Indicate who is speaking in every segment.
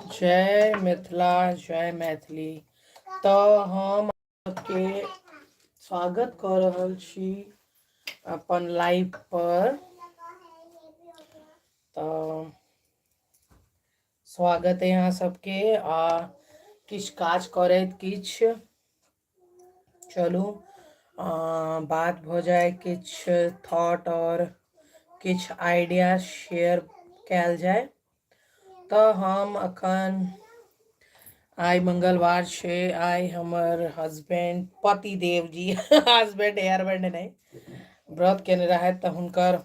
Speaker 1: जय मिथिला जय मैथिली। तऽ हम के स्वागत कऽ रहल छी अपन लाइव पर। तऽ स्वागत है अहाँ सबके आ किछु काज करैत किछु चलू बात भऽ जाय, किछु थॉट आओर किछु आइडिया शेयर कयल जाय। तऽ हम अखन आइ मंगलवार छै, आइ हमर हस्बैंड पतिदेव जी, हस्बैंड हेयरबैंड नहि, व्रत केने रहथि, तऽ हुनकर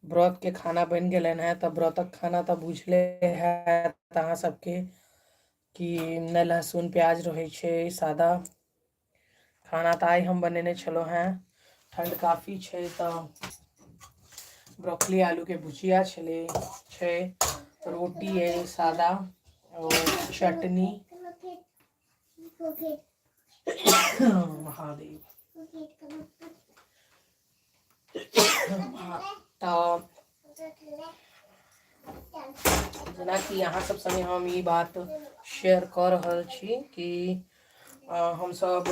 Speaker 1: व्रतके खाना बनि गेलनि हेँ। तऽ व्रतक खाना तऽ बुझले हैत अहाँ सबके कि नहि लहसुन प्याज रहै छै, सादा खाना। तऽ आइ हम बनेने छलहुँ हेँ, ठण्ड काफी छै तऽ ब्रोकली आलूके भुजिया छलै, छै रोटी अइ सादा आओर चटनी। महादेव। तऽ जेनाकि अहाँ सब संगे हम ई बात शेयर कऽ रहल छी कि हमसब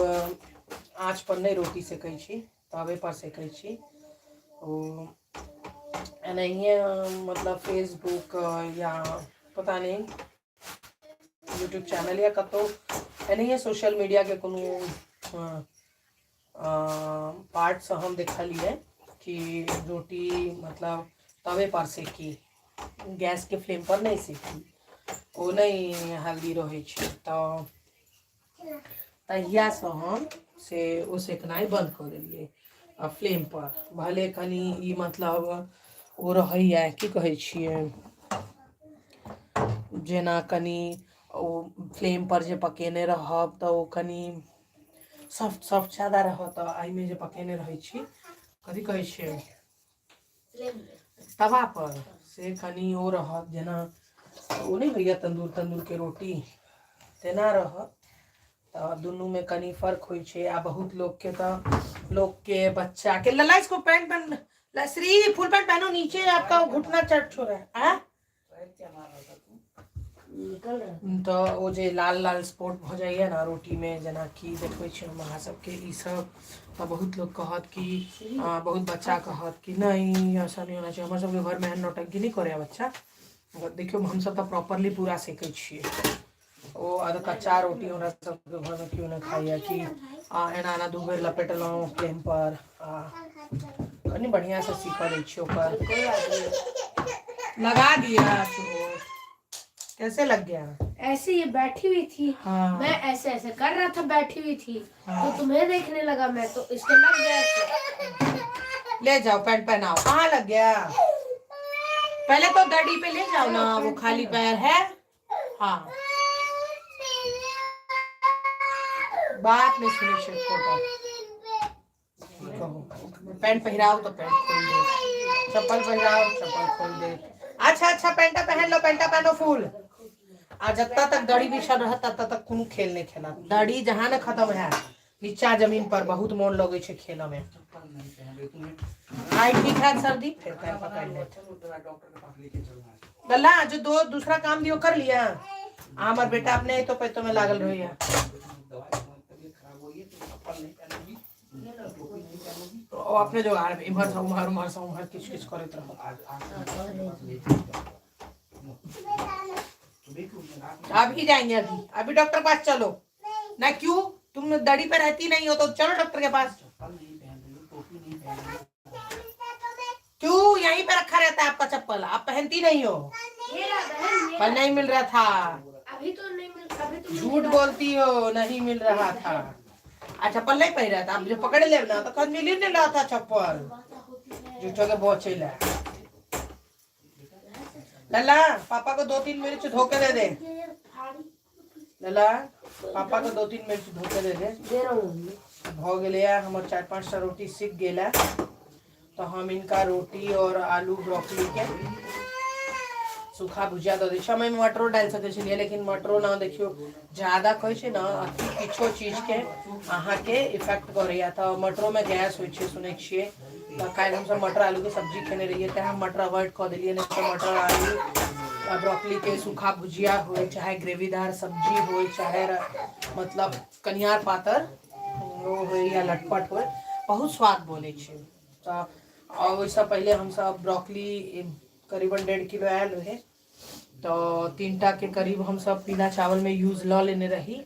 Speaker 1: आँच पर नहि रोटी सेकै छी, तवे पर सेकै छी। ओ एनाहिए मतलब फेसबुक या पता नहि यूट्यूब चैनल या कतहु एनाहिए सोशल मीडियाके कोनो पार्टसँ हम देखलियै कि रोटी मतलब तवे पर सेकी, गैसके फ्लेम पर नहि सेकी, ओ नहि हेल्दी रहै छै। तऽ तहियासँ हम से ओ सेकनाइ बन्द कऽ देलियै आ फ्लेम पर भले कनि ई मतलब ओ रहैया, की कहै छियै, जेना कनि ओ फ्लेम पर जे पकेने रहब तऽ ओ कनि सॉफ्ट सॉफ्ट जादा रहत। एहिमे जे पकेने रहै छी, कथी कहै छियै, तवा पर, से कनि ओ रहत जेना ओ नहि होइया तन्दूर तन्दूरके रोटी तेना रहत। तऽ दुनूमे कनि फर्क होइ छै। आ बहुत लोकके तऽ लोकके बच्चाके लला इसको पैंट पहन, श्री फुल पैंट पहनो, नीचे आपका घुटना चट हो रहा है। तऽ ओ जे लाल लाल स्पॉट भऽ जाइए ने रोटीमे, जेनाकि देखबै छी हम अहाँ सबके ईसब, तऽ बहुत लोक कहत कि बहुत बच्चा कहत कि नहि, ऐसा नहि होना चाहिए। हमर सबके घरमे एहन नौटंकी नहि करैए बच्चा। देखियौ, हमसब तऽ प्रॉपरली पूरा सेकै छियै। ओ अधकच्चा रोटी हमरा सबके घरमे केओ नहि खाइए कि एना एना दू बेर लपेटलहुँ फ्लेम पर आ कनि बढ़िआँसँ सीखऽ दै छियै ओकर। लगा दिया तो कैसे लग गया?
Speaker 2: ऐसे ये बैठी हुई थी। मैं ऐसे ऐसे कर रहा था, बैठी हुई थी। तो तुम्हें देखने लगा मैं, तो इसको लग गया ऐसे।
Speaker 1: ले जाओ, पैंट पहनाओ। कहाँ लग गया? पहले तो दड़ी पे ले जाओ ना, वो खाली पैर है। हाँ, बात नहीं सुनी छै फोटो। की कहू, पैंट पहिराओ तो पैंट खोल दे, चप्पल पहिराओ चप्पल खोल दे। अच्छा अच्छा, पैंटा पहन लो, पैंटा पहनो फुल। आ जत्ता तक दड़ी बिछल रहत तत्ता तक कोनो खेल नहीं खेलत। दड़ी जहाँ ने खत्म है, नीचा जमीन पर बहुत मोन लगै छै खेलऽ में। आई ठीक है सर्दी, फिर पैर पकड़ लेत। लल्ला, जो दो दूसरा काम दियो कर लिया? हमर बेटा अपने तो पैतो में लागल रहैया। ओ अपने जोगाड़ में इम्हर से उम्हर, उम्हर से उम्हर किछु किछु करैत रहत। अभी जाएंगे, अभी अभी डॉक्टर पास चलो ना। क्यों, तुम दड़ी पे रहती नहीं हो तो चलो डॉक्टर के पास। क्यों, यहीं पे रखा रहता है आपका चप्पल, आप पहनती नहीं हो।
Speaker 2: ये रहा बहन, ये।
Speaker 1: कल नहीं मिल रहा था।
Speaker 2: अभी तो नहीं मिल, अभी तो मिल
Speaker 1: झूठ
Speaker 2: रहा।
Speaker 1: बोलती हो, नहीं मिल रहा था। आ चप्पल नहीं पहन रहा था, आप जो पकड़ ले ना तो कल मिल ही नहीं रहा था चप्पल। झूठो के बहुत चिल्ला। लल्ला, पापा को दो तीन मिर्च धो के दे दे। लल्ला, पापा को दो तीन मिर्च धो के दे दे।
Speaker 2: दे रहा हूँ मम्मी।
Speaker 1: भऽ गेलैए हमर, चारि पाँचटा रोटी सीख गेल है। तऽ हम हिनका रोटी और आलू ब्रोकली के सूखा भुजिया दऽ दै छियै। हम एहिमे मटरो डालि सकै छलियै, लेकिन मटरो ने देखियौ ज्यादा कहै छै ने अथी किछो चीजके अहाँके इफेक्ट करैया, तऽ मटरोमे गैस होइ छै सुनै छियै। तऽ काल्हि हमसभ मटर आलूके सब्जी खेने रहियै, तेँ हम मटर अवॉइड कऽ देलियै। नहि तऽ मटर आलू आ ब्रोकलीके सूखा भुजिया होइ, चाहे ग्रेवीदार सब्जी होइ, चाहे मतलब कनियार पातर ओ होइ या लटपट होइ, बहुत स्वाद बनै छै। तऽ ओहिसँ पहिले हमसभ ब्रोकली करीबन 1.5 किलो आयल रहै, तऽ 3टाके करीब हमसभ पीला चावलमे यूज लऽ लेने रही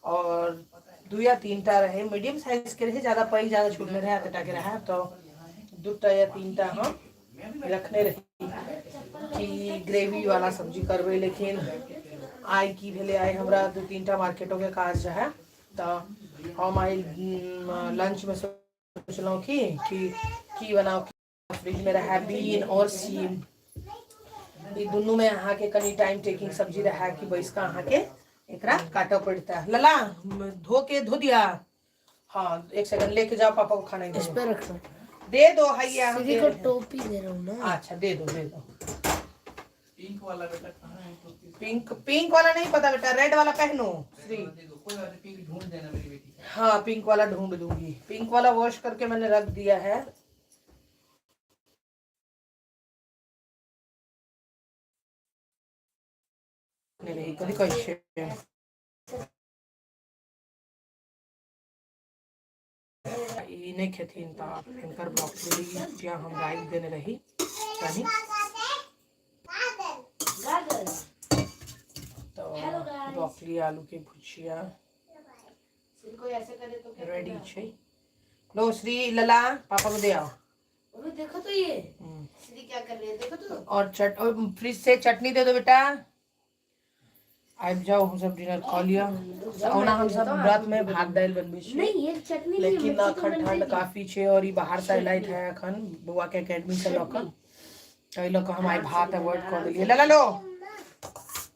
Speaker 1: और 2 या 3टा रहै, मीडियम साइजके रहै, ज्यादा पैघ ज्यादा छोट नहि रहै, एतेटाके रहै। तऽ 2टा या 3टा हम रखने रही कि ग्रेवी वाला सब्जी करबै। लेकिन आइ की भेलै, आइ हमरा 2-3टा मार्केटोके काज रहै, तऽ हम आइ लंचमे सोचलहुँ कि की बनाउ। फ्रिजमे रहै बीन और सीम, ई दुनूमे अहाँके कनि टाइम टेकिंग सब्जी रहै कि बैस कऽ अहाँके एकरा काटऽ पड़ता। लला धो के धो दिया। हाँ एक सेकंड, लेके जाओ पापा को खाना
Speaker 2: इस पे रख दो।
Speaker 1: दे दो हैया, हम
Speaker 2: दीदी
Speaker 1: दे
Speaker 2: को
Speaker 1: रहे हैं।
Speaker 2: टोपी दे रहा हूँ ना।
Speaker 1: अच्छा दे दो दे दो।
Speaker 3: पिंक वाला बेटा कहाँ है टोपी?
Speaker 1: पिंक, पिंक वाला नहीं पता बेटा, रेड वाला पहनो श्री।
Speaker 3: दे दो, कोई बात नहीं, पिंक ढूंढ देना मेरी बेटी।
Speaker 1: हाँ पिंक वाला ढूंढ दूंगी, पिंक वाला वॉश करके मैंने रख दिया है। नहीं, कथी कहै छै? ई नहि खेथिन तऽ हिनकर ब्रोकली भुजिया हम राखि देने रही कनि। तऽ ब्रोकली आलू के भुजिया रेडी छै। लो श्री लला पापा को दे आओ।
Speaker 2: मम्मी देखो तो ये श्री क्या कर रही है, देखो तो।
Speaker 1: और चट और फ्रिज से चटनी दे दो बेटा। आबि जाओ, हम सब डिनर कऽ लिअ। ओना हम सब व्रत में भात दालि बनबै छी
Speaker 2: नहीं ये चटनी नहीं,
Speaker 1: लेकिन
Speaker 2: मिर्ची तो
Speaker 1: अखन
Speaker 2: मैंने
Speaker 1: ठंड
Speaker 2: दे दी।
Speaker 1: काफी छै और ई बाहर से अयलथि है अखन बौआ के एकेडमी से लऽ कऽ, एहि लऽ कऽ हम आइ भात अवॉइड कऽ देलियै। लला लो,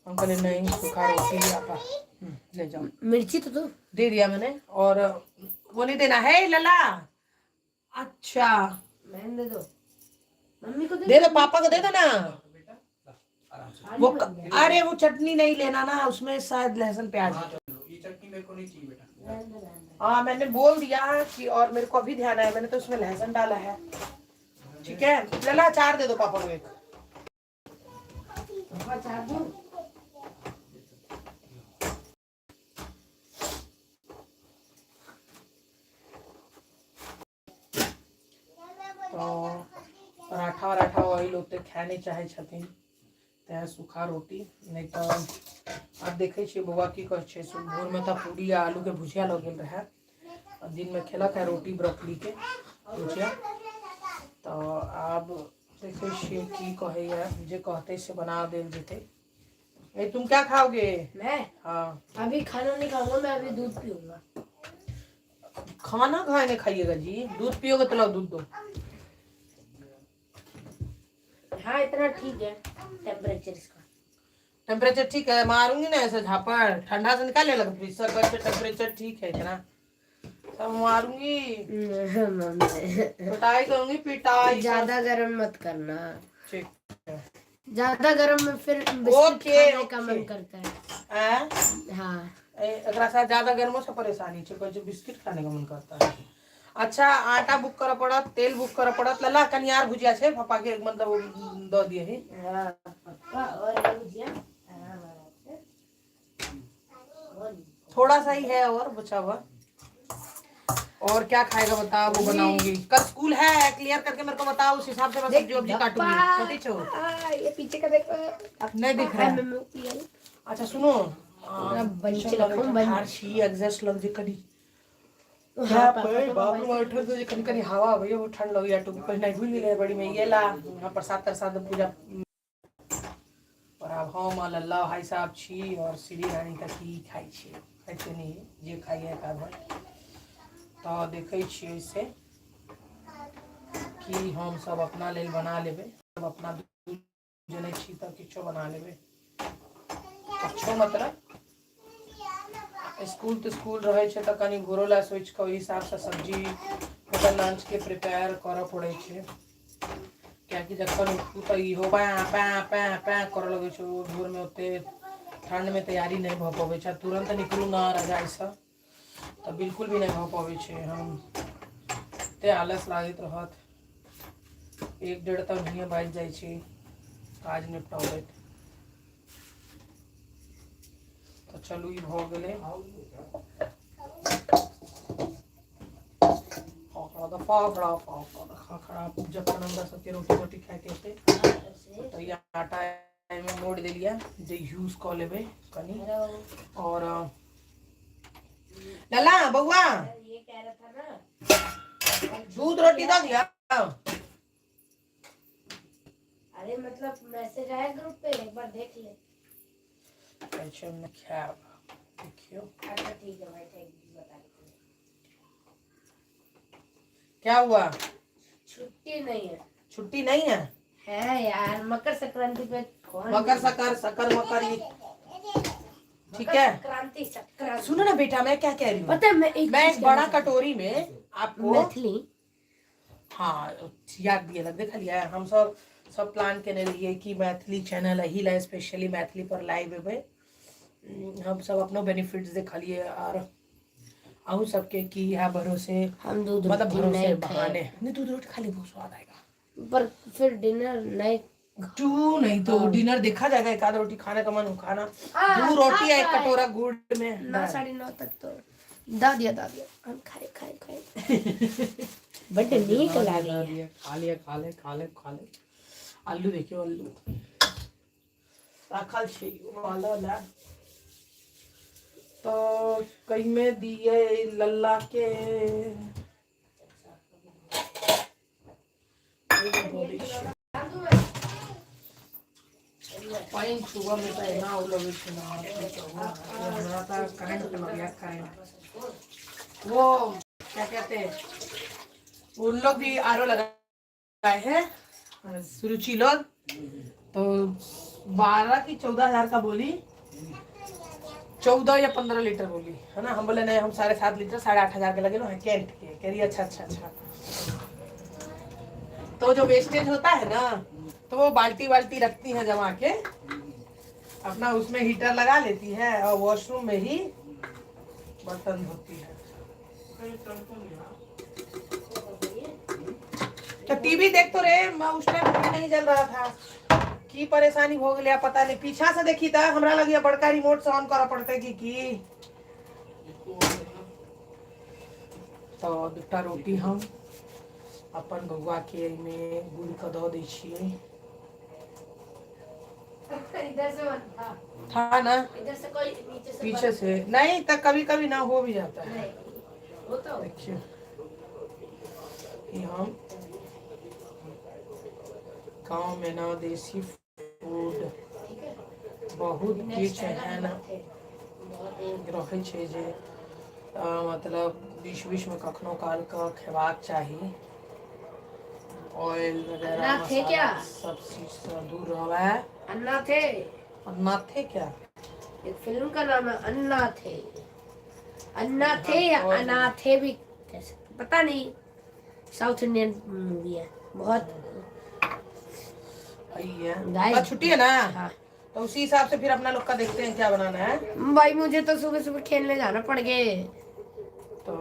Speaker 1: हम कहलियै नहीं सूखा रोटी आपा ले जाओ।
Speaker 2: मिर्ची तो दो।
Speaker 1: दे दिया मैंने और वो नहीं देना है लला। अच्छा
Speaker 2: मैंने दे दो मम्मी को,
Speaker 1: दे दो पापा को दे दो ना।
Speaker 3: आराम से
Speaker 1: वो अरे वो चटनी नहीं लेना ना, उसमें शायद लहसुन प्याज।
Speaker 3: हाँ, ये चटनी मेरे को नहीं चाहिए बेटा।
Speaker 1: हाँ मैंने बोल दिया कि, और मेरे को अभी ध्यान आया मैंने तो उसमें लहसुन डाला है। ठीक है लला अचार दे दो पापा को एक।
Speaker 2: अचार दो।
Speaker 1: तो पराठा वराठा ऑयल ओते खाए नहीं चाहे छथिन, तेँ सूखा रोटी। नहीं तो आब देखै छियै बौआ की कहै छै। भोरमे तऽ पूरी आ आलूके भुजिया लऽ गेल रहै, दिनमे खेलक है रोटी ब्रोकलीके भुजिया। तऽ आब देखै छियै की कहैया, जे कहतै से बना देल जेतै। ए तुम क्या खाओगे?
Speaker 2: मैं
Speaker 1: हाँ
Speaker 2: अभी खाना नहीं खाऊंगा, मैं अभी दूध पीऊंगा।
Speaker 1: खाना खाए नहीं खाइएगा जी, दूध पियोगे तो लाओ दूध दो।
Speaker 2: हाँ इतना ठीक है टेम्परेचर इसका।
Speaker 1: टेम्परेचर ठीक है, मारूंगी ना ऐसे झापड़, ठंडा से निकालने लगा फ्रिज से, टेम्परेचर ठीक है इतना, सब मारूंगी। पिटाई करूंगी पिटाई।
Speaker 2: ज्यादा गरम मत करना।
Speaker 1: ठीक है।
Speaker 2: ज्यादा गरम में फिर बिस्किट
Speaker 1: ओके,
Speaker 2: खाने का
Speaker 1: ओके।
Speaker 2: मन करता है।
Speaker 1: हैं?
Speaker 2: हाँ
Speaker 1: एकरा साथ ज्यादा गर्मों से परेशानी छै, कहै छै बिस्किट खाने का मन करता है। अच्छा आटा बुक करऽ पड़त, तेल बुक करऽ पड़त। लला कनियार भुजिया छै पापा के, मतलब दऽ दिए ही।
Speaker 2: हाँ पप्पा और भुजिया
Speaker 1: थोड़ा सा ही है और बचा हुआ। और क्या खाएगा बताओ, वो बनाऊंगी। कल स्कूल है, क्लियर करके मेरे को बताओ, उस हिसाब से मैं सब्जी वब्जी काटूंगी। कथी छौ?
Speaker 2: ये पीछे का देखो
Speaker 1: नहीं दिख रहा है। अच्छा सुनो, एग्जॉस्ट लग जे कनी।
Speaker 2: हाँ,
Speaker 1: बाप रे, ठंड जे कनी कनी हवा अबैया, वो ठंड लगैया। टोपी पहिनाइ भूलि गेलै बड़ी में ये ला प्रसाद तरसाद पूजा। और आब हम आ लल्ला भाई साहब छी और श्री रानी का की खाइ छी, खाइते नहीं जे खाइए का भर। तऽ देखै छियै से कि हम सब अपना लेल बना लेबै, सब अपना जनै छी तऽ किछो बना लेबै, किछो मतलब स्कूल तऽ स्कूल रहै छै तऽ कनि भोरो लए सोचि कऽ ओहि हिसाबसँ सब्जी मतलब लंचके प्रिपेयर करऽ पड़ै छै, कियाकि जखन उठू तऽ इहो पैं पैं पैं पैं करऽ लगै छै। ओ भोरमे ओते ठण्डमे तैयारी नहि भऽ पबै छै, तुरन्त निकलू ने रजाइसँ तऽ बिल्कुल भी नहि भऽ पबै छै। हम एते आलस लागैत रहत। एक डेढ़ तऽ ओनाहिये बाजि जाइ छै काज निपटाबैत। तऽ चलू ई भऽ गेलै। फाफड़ा तऽ फाफड़ा, फाफड़ा तऽ खाखड़ा। जखन हमरा सबके रोटी तोटी खायके हेतै तऽ ई आटा एहिमे मोड़ि देलियै जे यूज कऽ लेबै कनि। आओर लला बौआ
Speaker 2: ये कह रहा था ना
Speaker 1: दूध रोटी दऽ दिया।
Speaker 2: अरे मतलब मैसेज आया ग्रुप पे, एक बार देख ले।
Speaker 1: अच्छा खायब, देखियौ।
Speaker 2: अच्छा ठीक है भाई, thank you बताने के लिए।
Speaker 1: क्या हुआ?
Speaker 2: छुट्टी नहीं है।
Speaker 1: छुट्टी नहीं है?
Speaker 2: है यार, मकर संक्रांति पे कौन
Speaker 1: मकर सकर सकर मकर ये ठीक
Speaker 2: मकर
Speaker 1: है।
Speaker 2: संक्रांति संक्रांति।
Speaker 1: सुनो ना बेटा, मैं क्या कह रही हूँ।
Speaker 2: पता है मैं एक
Speaker 1: मैं
Speaker 2: चीज
Speaker 1: एक बड़ा
Speaker 2: कहना चाहती
Speaker 1: कटोरी में आपको
Speaker 2: हूँ। मैथिली।
Speaker 1: हाँ, याद दिए लग देख लिया। हम सब सब प्लान केने रहिए कि मैथिली चैनल एही ला स्पेशली मैथिली पर लाइव एबै। हम सब अपनो बेनिफिट्स देखलिए और अहूँ सबके कि इएह भरोसे
Speaker 2: हम दूध
Speaker 1: मतलब
Speaker 2: रोटी
Speaker 1: भरोसे
Speaker 2: नहीं
Speaker 1: बहाने
Speaker 2: खाए।
Speaker 1: नहीं, दूध रोटी खाली बहुत स्वाद आएगा।
Speaker 2: पर फिर डिनर नहीं।
Speaker 1: क्यों नहीं? तो डिनर देखा जाएगा, एक आध रोटी खाने का मन हो खाना।
Speaker 2: हाँ,
Speaker 1: दो रोटी
Speaker 2: खा
Speaker 1: एक
Speaker 2: खाए।
Speaker 1: कटोरा गुड़ में
Speaker 2: 9 9:30 तक तो दा दिया, दा दिया, हम खाए खाए खाए, बट नीक लागे।
Speaker 3: खा लिया, खा ले, खा ले, खा ले।
Speaker 1: आलू देखियो, आलू राखल छै उबालऽ ला। तऽ कहिमे दिए लल्ला के पानि छुबऽ मे तऽ एना ओ लगै छै ना, की कहू। हमरा तऽ करंट लगैया, करंट। वो क्या कहते हैं, उन लोग भी आरओ लगाए हैं सुरुचि लोग, तो 12 की 14 हजार का बोली, 14 या 15 लीटर बोली है ना। हम बोले नहीं, हम 7.5 लीटर 8,500 के लगे ना कैंट के। कह रही अच्छा अच्छा अच्छा। तो जो वेस्टेज होता है ना, तो वो बाल्टी बाल्टी रखती है जमा के अपना, उसमें हीटर लगा लेती है और वॉशरूम में ही बर्तन धोती है। तो टीवी देख तो रहे, मैं उस टाइम टीवी नहीं चल रहा था। की परेशानी हो गया पता नहीं। पीछा से देखी था, हमरा लगी बड़का रिमोट से ऑन करऽ पड़ते की की। तो दूटा रोटी हम अपन बौआ के एहिमे गुड़ के दऽ दै छियै।
Speaker 2: इधर से बंद था।
Speaker 1: था ना।
Speaker 2: इधर से कोई नीचे से
Speaker 1: पीछे
Speaker 2: बंद-
Speaker 1: से नहीं, तो कभी कभी ना हो भी जाता है।
Speaker 2: नहीं वो तो
Speaker 1: देखिए, ये हम गाँव में ना देसी फूड
Speaker 2: ठीक है।
Speaker 1: बहुत
Speaker 2: नेक्स्ट
Speaker 1: किछु
Speaker 2: आएगा।
Speaker 1: एहन
Speaker 2: थे बहुत एक
Speaker 1: रहै छै जे मतलब बीच बीचमे कखनो कालके खेबाक चाही। ऑयल वगैरह
Speaker 2: अन्ना थे
Speaker 1: मसाला
Speaker 2: क्या?
Speaker 1: सब चीजसँ दूर रहबै।
Speaker 2: अन्ना थे।
Speaker 1: अन्ना थे क्या?
Speaker 2: एक फिल्म का नाम है अन्ना थे, अन्ना थे या
Speaker 1: और-
Speaker 2: अनाथे भी कह सकते, पता नहीं। साउथ इंडियन मूवी है बहुत।
Speaker 1: सही है।
Speaker 2: गाइस-
Speaker 1: कल छुट्टी है ना?
Speaker 2: हाँ।
Speaker 1: तो उसी हिसाब से फिर अपना लोग का देखते हैं क्या बनाना है।
Speaker 2: भाई, मुझे तो सुबह सुबह खेलने जाना पड़ गए।
Speaker 1: तो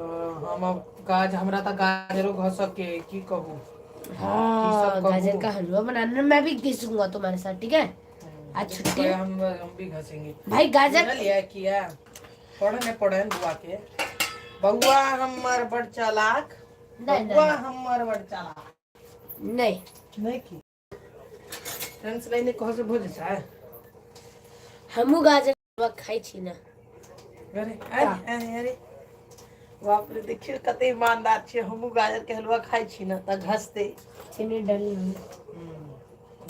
Speaker 1: हम अब गाज हमरा तऽ गाजरो घसके की कहू।
Speaker 2: हाँ।
Speaker 1: सब कहूँ?
Speaker 2: गाजर का हलवा बनाना, मैं भी घिसूंगा तुम्हारे साथ, ठीक है? आज छुट्टी है।
Speaker 1: हम भी घसेंगे।
Speaker 2: भाई गाजर
Speaker 1: लिया किया पढ़े पढ़े बउआ के, बउआ हमर बड़ चालाक।
Speaker 2: नहीं,
Speaker 1: बउआ
Speaker 2: नहीं।
Speaker 1: हमर बड़ चालाक।
Speaker 2: नहीं।
Speaker 1: नहीं की फ्रेंड्स लाइन कह से भोज छै।
Speaker 2: हमू गाजर हलवा खाई छी ना।
Speaker 1: अरे अरे अरे अरे बाप रे, देखियो कते ईमानदार छियै। हमहूँ गाजर के हलवा खाइ छी ना तऽ घसते।
Speaker 2: चीनी डाली हम।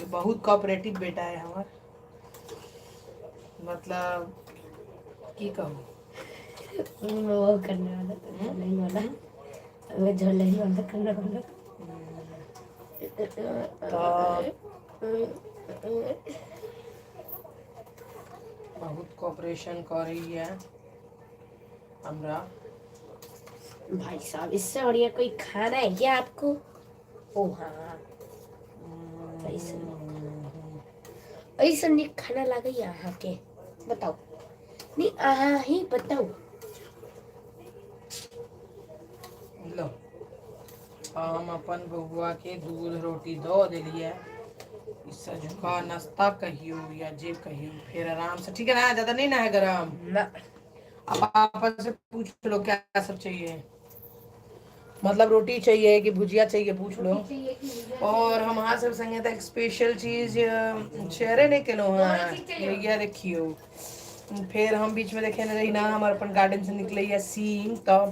Speaker 1: बहुत कोऑपरेटिव बेटा है हमर, मतलब की कहूँ।
Speaker 2: मैं वो करने वाला था, नहीं वाला, मैं झोले वाला करने वाला।
Speaker 1: तऽ बहुत कोऑपरेशन करैया हमरा।
Speaker 2: भाई साहब, इससे बढ़िया कोई खाना है क्या आपको? ओ हाँ, ऐसे ऐसा निक खाना लागे अहाँ के? बताओ नहीं, अहाँ ही बताओ।
Speaker 1: लो। हम अपन बौआके दूध रोटी दऽ देलियै। ई सँझुका नाश्ता कहियौ या जे कहियौ, फेर आराम से। ठीक है ना? ज़्यादा नहीं ना है गरम?
Speaker 2: ना।
Speaker 1: अब पापा से पूछ लो क्या सब चाहिए, मतलब रोटी चाहिए कि भुजिया चाहिए, पूछ लो।
Speaker 2: चाहिए कि भुजिया।
Speaker 1: और हम अहाँ सब संगे तऽ स्पेशल चीज शेयरे नहि केलहुँ
Speaker 2: दोनो
Speaker 1: हँ।
Speaker 2: चीज चाहिए।
Speaker 1: भैया देखियौ, फेर हम बीचमे देखेने रही ना, हमर अपन गार्डनसँ निकलैए सीम, तऽ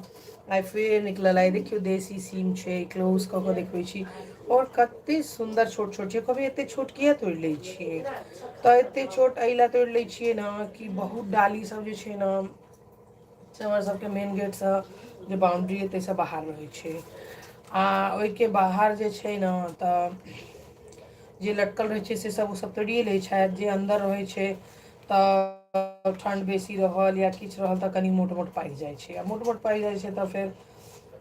Speaker 1: आइ फेर निकलल। आइ देखियौ, देसी सीम छै। क्लोज कऽ कऽ देखबै छी। आओर कते सुन्दर छोट छोट छै। कभी एते छोट किया तोड़ि लै छियै? तऽ एते छोट एहि लए तोड़ि लै छियै ने कि बहुत डाली सब जे छै ने से हमर सबके मेन गेटसँ जे बाउंड्री अइ ताहिसँ बाहर रहै छै। आ ओहिके बाहर जे छै ने, तऽ जे लटकल रहै छै से सब ओसब तोड़िए लै छथि। जे अन्दर रहै छै तऽ ठण्ड बेसी रहल या किछु रहल तऽ कनि मोट मोट पाकि जाइ छै। आ मोट मोट पाकि जाइ छै तऽ फेर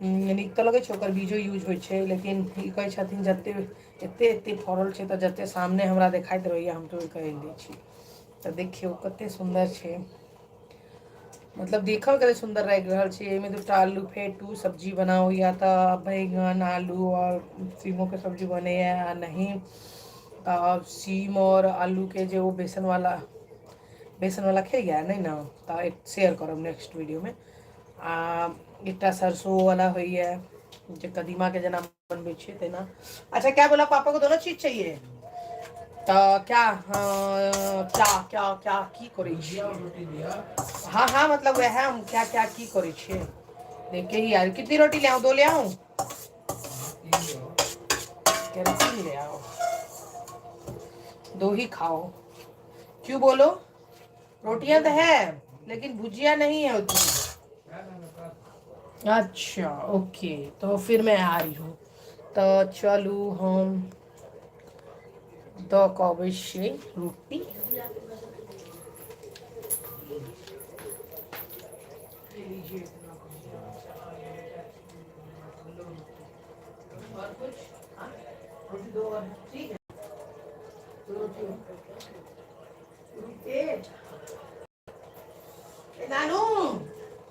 Speaker 1: नीक तऽ लगै छै, ओकर बीजो यूज होइ छै। लेकिन ई कहै छथिन जते एते एते फड़ल छै तऽ जते सामने हमरा देखाइत रहैया हम तोड़ि कऽ आनि दै छी। तऽ देखियौ कते सुन्दर छै, मतलब देखल कते सुन्दर लागि रहल छै। एहिमे दूटा आलू फेटू, सब्जी बनाउ, या तऽ बैगन आलू आओर सीमोके सब्जी बनैया, आ नहि तऽ सीम आओर आलूके जे ओ बेसनवाला, बेसनवाला खेलियै नहि ने, तऽ एक शेयर करब नेक्स्ट वीडियोमे। आ एकटा सरसोवला होइए जे कदीमाके जेना बनबै छियै तेना। अच्छा, क्या बोला? पापा को दोनों चीज चाहिए तऽ क्या? हाँ, क्या क्या क्या की करै छियै? हाँ हाँ, मतलब वह हम क्या क्या की करै छियै देख के ही यार। कितनी रोटी ले आऊं? दो ले आऊं? तीन ले आओ। दो ही खाओ। क्यों बोलो? रोटियां तो है लेकिन भुजिया नहीं है उतनी। अच्छा, ओके, तो फिर मैं आ रही हूँ। तऽ चलू, हम दऽ कऽ अबै छियै रोटी। और कुछ? हाँ? रोटी दो और ठीक है। रोटी रोटी। ए नानू,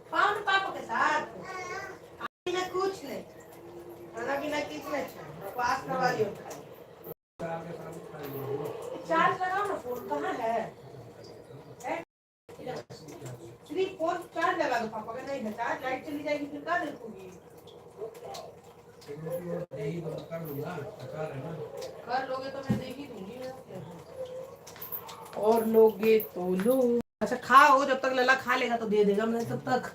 Speaker 1: खाओ ना पापा के साथ। पीना कुछ नहीं, खाना पीना किछ नहीं छै। बकवास करवा दियो खाली। चार्ज लगाओ ना, फोन कहाँ है? है? श्री, फोन चार्ज लगा दो पापा का। नहीं है चार्ज, लाइट चली जाएगी, फिर कहाँ देखोगी? कर लोगे तो मैं दे ही दूंगी। और लोगे तो लो। अच्छा, खाओ। जब तक लला खा लेगा तो दे देगा। मैं तब तक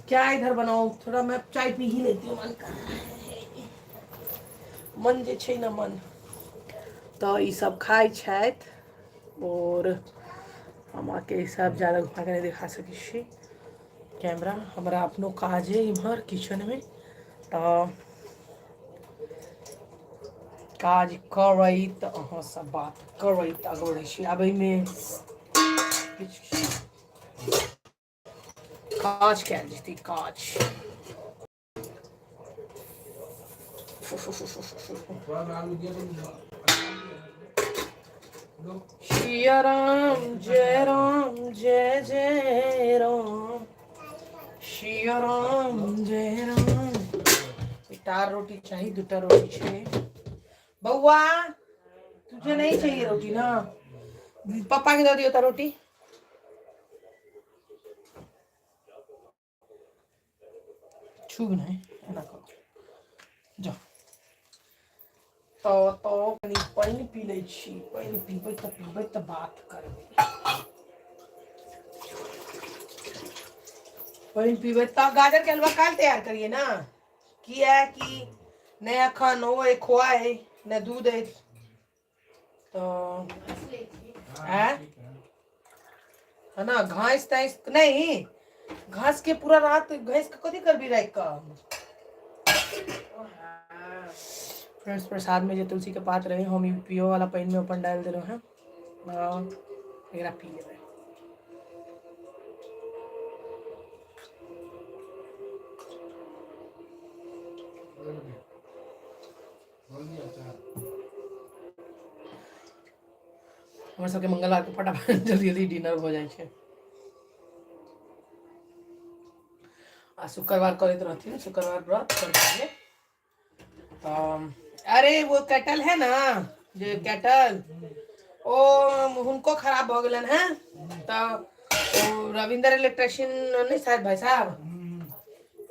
Speaker 1: क्या इधर बनाऊं? थोड़ा मैं चाय पी ही लेती हूँ। मन कर रहा है, मन जे छै ने मन। तऽ ई सब खाइ छथि आओर हम अहाँके ई सब ज्यादा घुमा कऽ नहि देखा सकै छी कैमरा। हमरा अपनो काज अइ इम्हर किचनमे, तऽ काज करैत अहाँसँ बात करैत आगू बढ़ै छी। आब एहिमे किछु काज कयल जेतै काज। सिया राम जय राम जय जय राम, सिया राम जय राम। एकटा रोटी चाही? दूटा रोटी छै। बौआ, तुझे नहीं चाहिए रोटी ना? पापा के दे दियो ता रोटी। छूब नहि, एना करो। जाओ। तऽ कनि पानि पी लै छी। पानि पीबै तऽ पीबै तऽ बात करबै। पानि पीबै तऽ गाजर के हलवा काल्हि तैयार करिए ना, किया कि नहि एखन ओ अइ खोआ अइ नहि दूध अइ, तऽ आँय है ना? घास तास नहीं, घास के पूरा रात घास के कथी करबी राखि कऽ? फ्रेंड्स, प्रसाद में जे तुलसी के पात रहे, हम ई पियो वाला पानि में अपन डालि देलहुँ हेँ। हँ, एकरा पी लेबै। हमर सबके मंगलवार के फटाफट जल्दी जल्दी डिनर भऽ जाइ छै। आ शुक्रवार करैत रहथिन, शुक्रवार व्रत करके। तऽ अरे वो कैटल है ना जे कैटल ओ हुनको खराब भऽ गेलनि हेँ तऽ ओ रविन्द्र इलेक्ट्रिशियन नहि शायद भाई साहब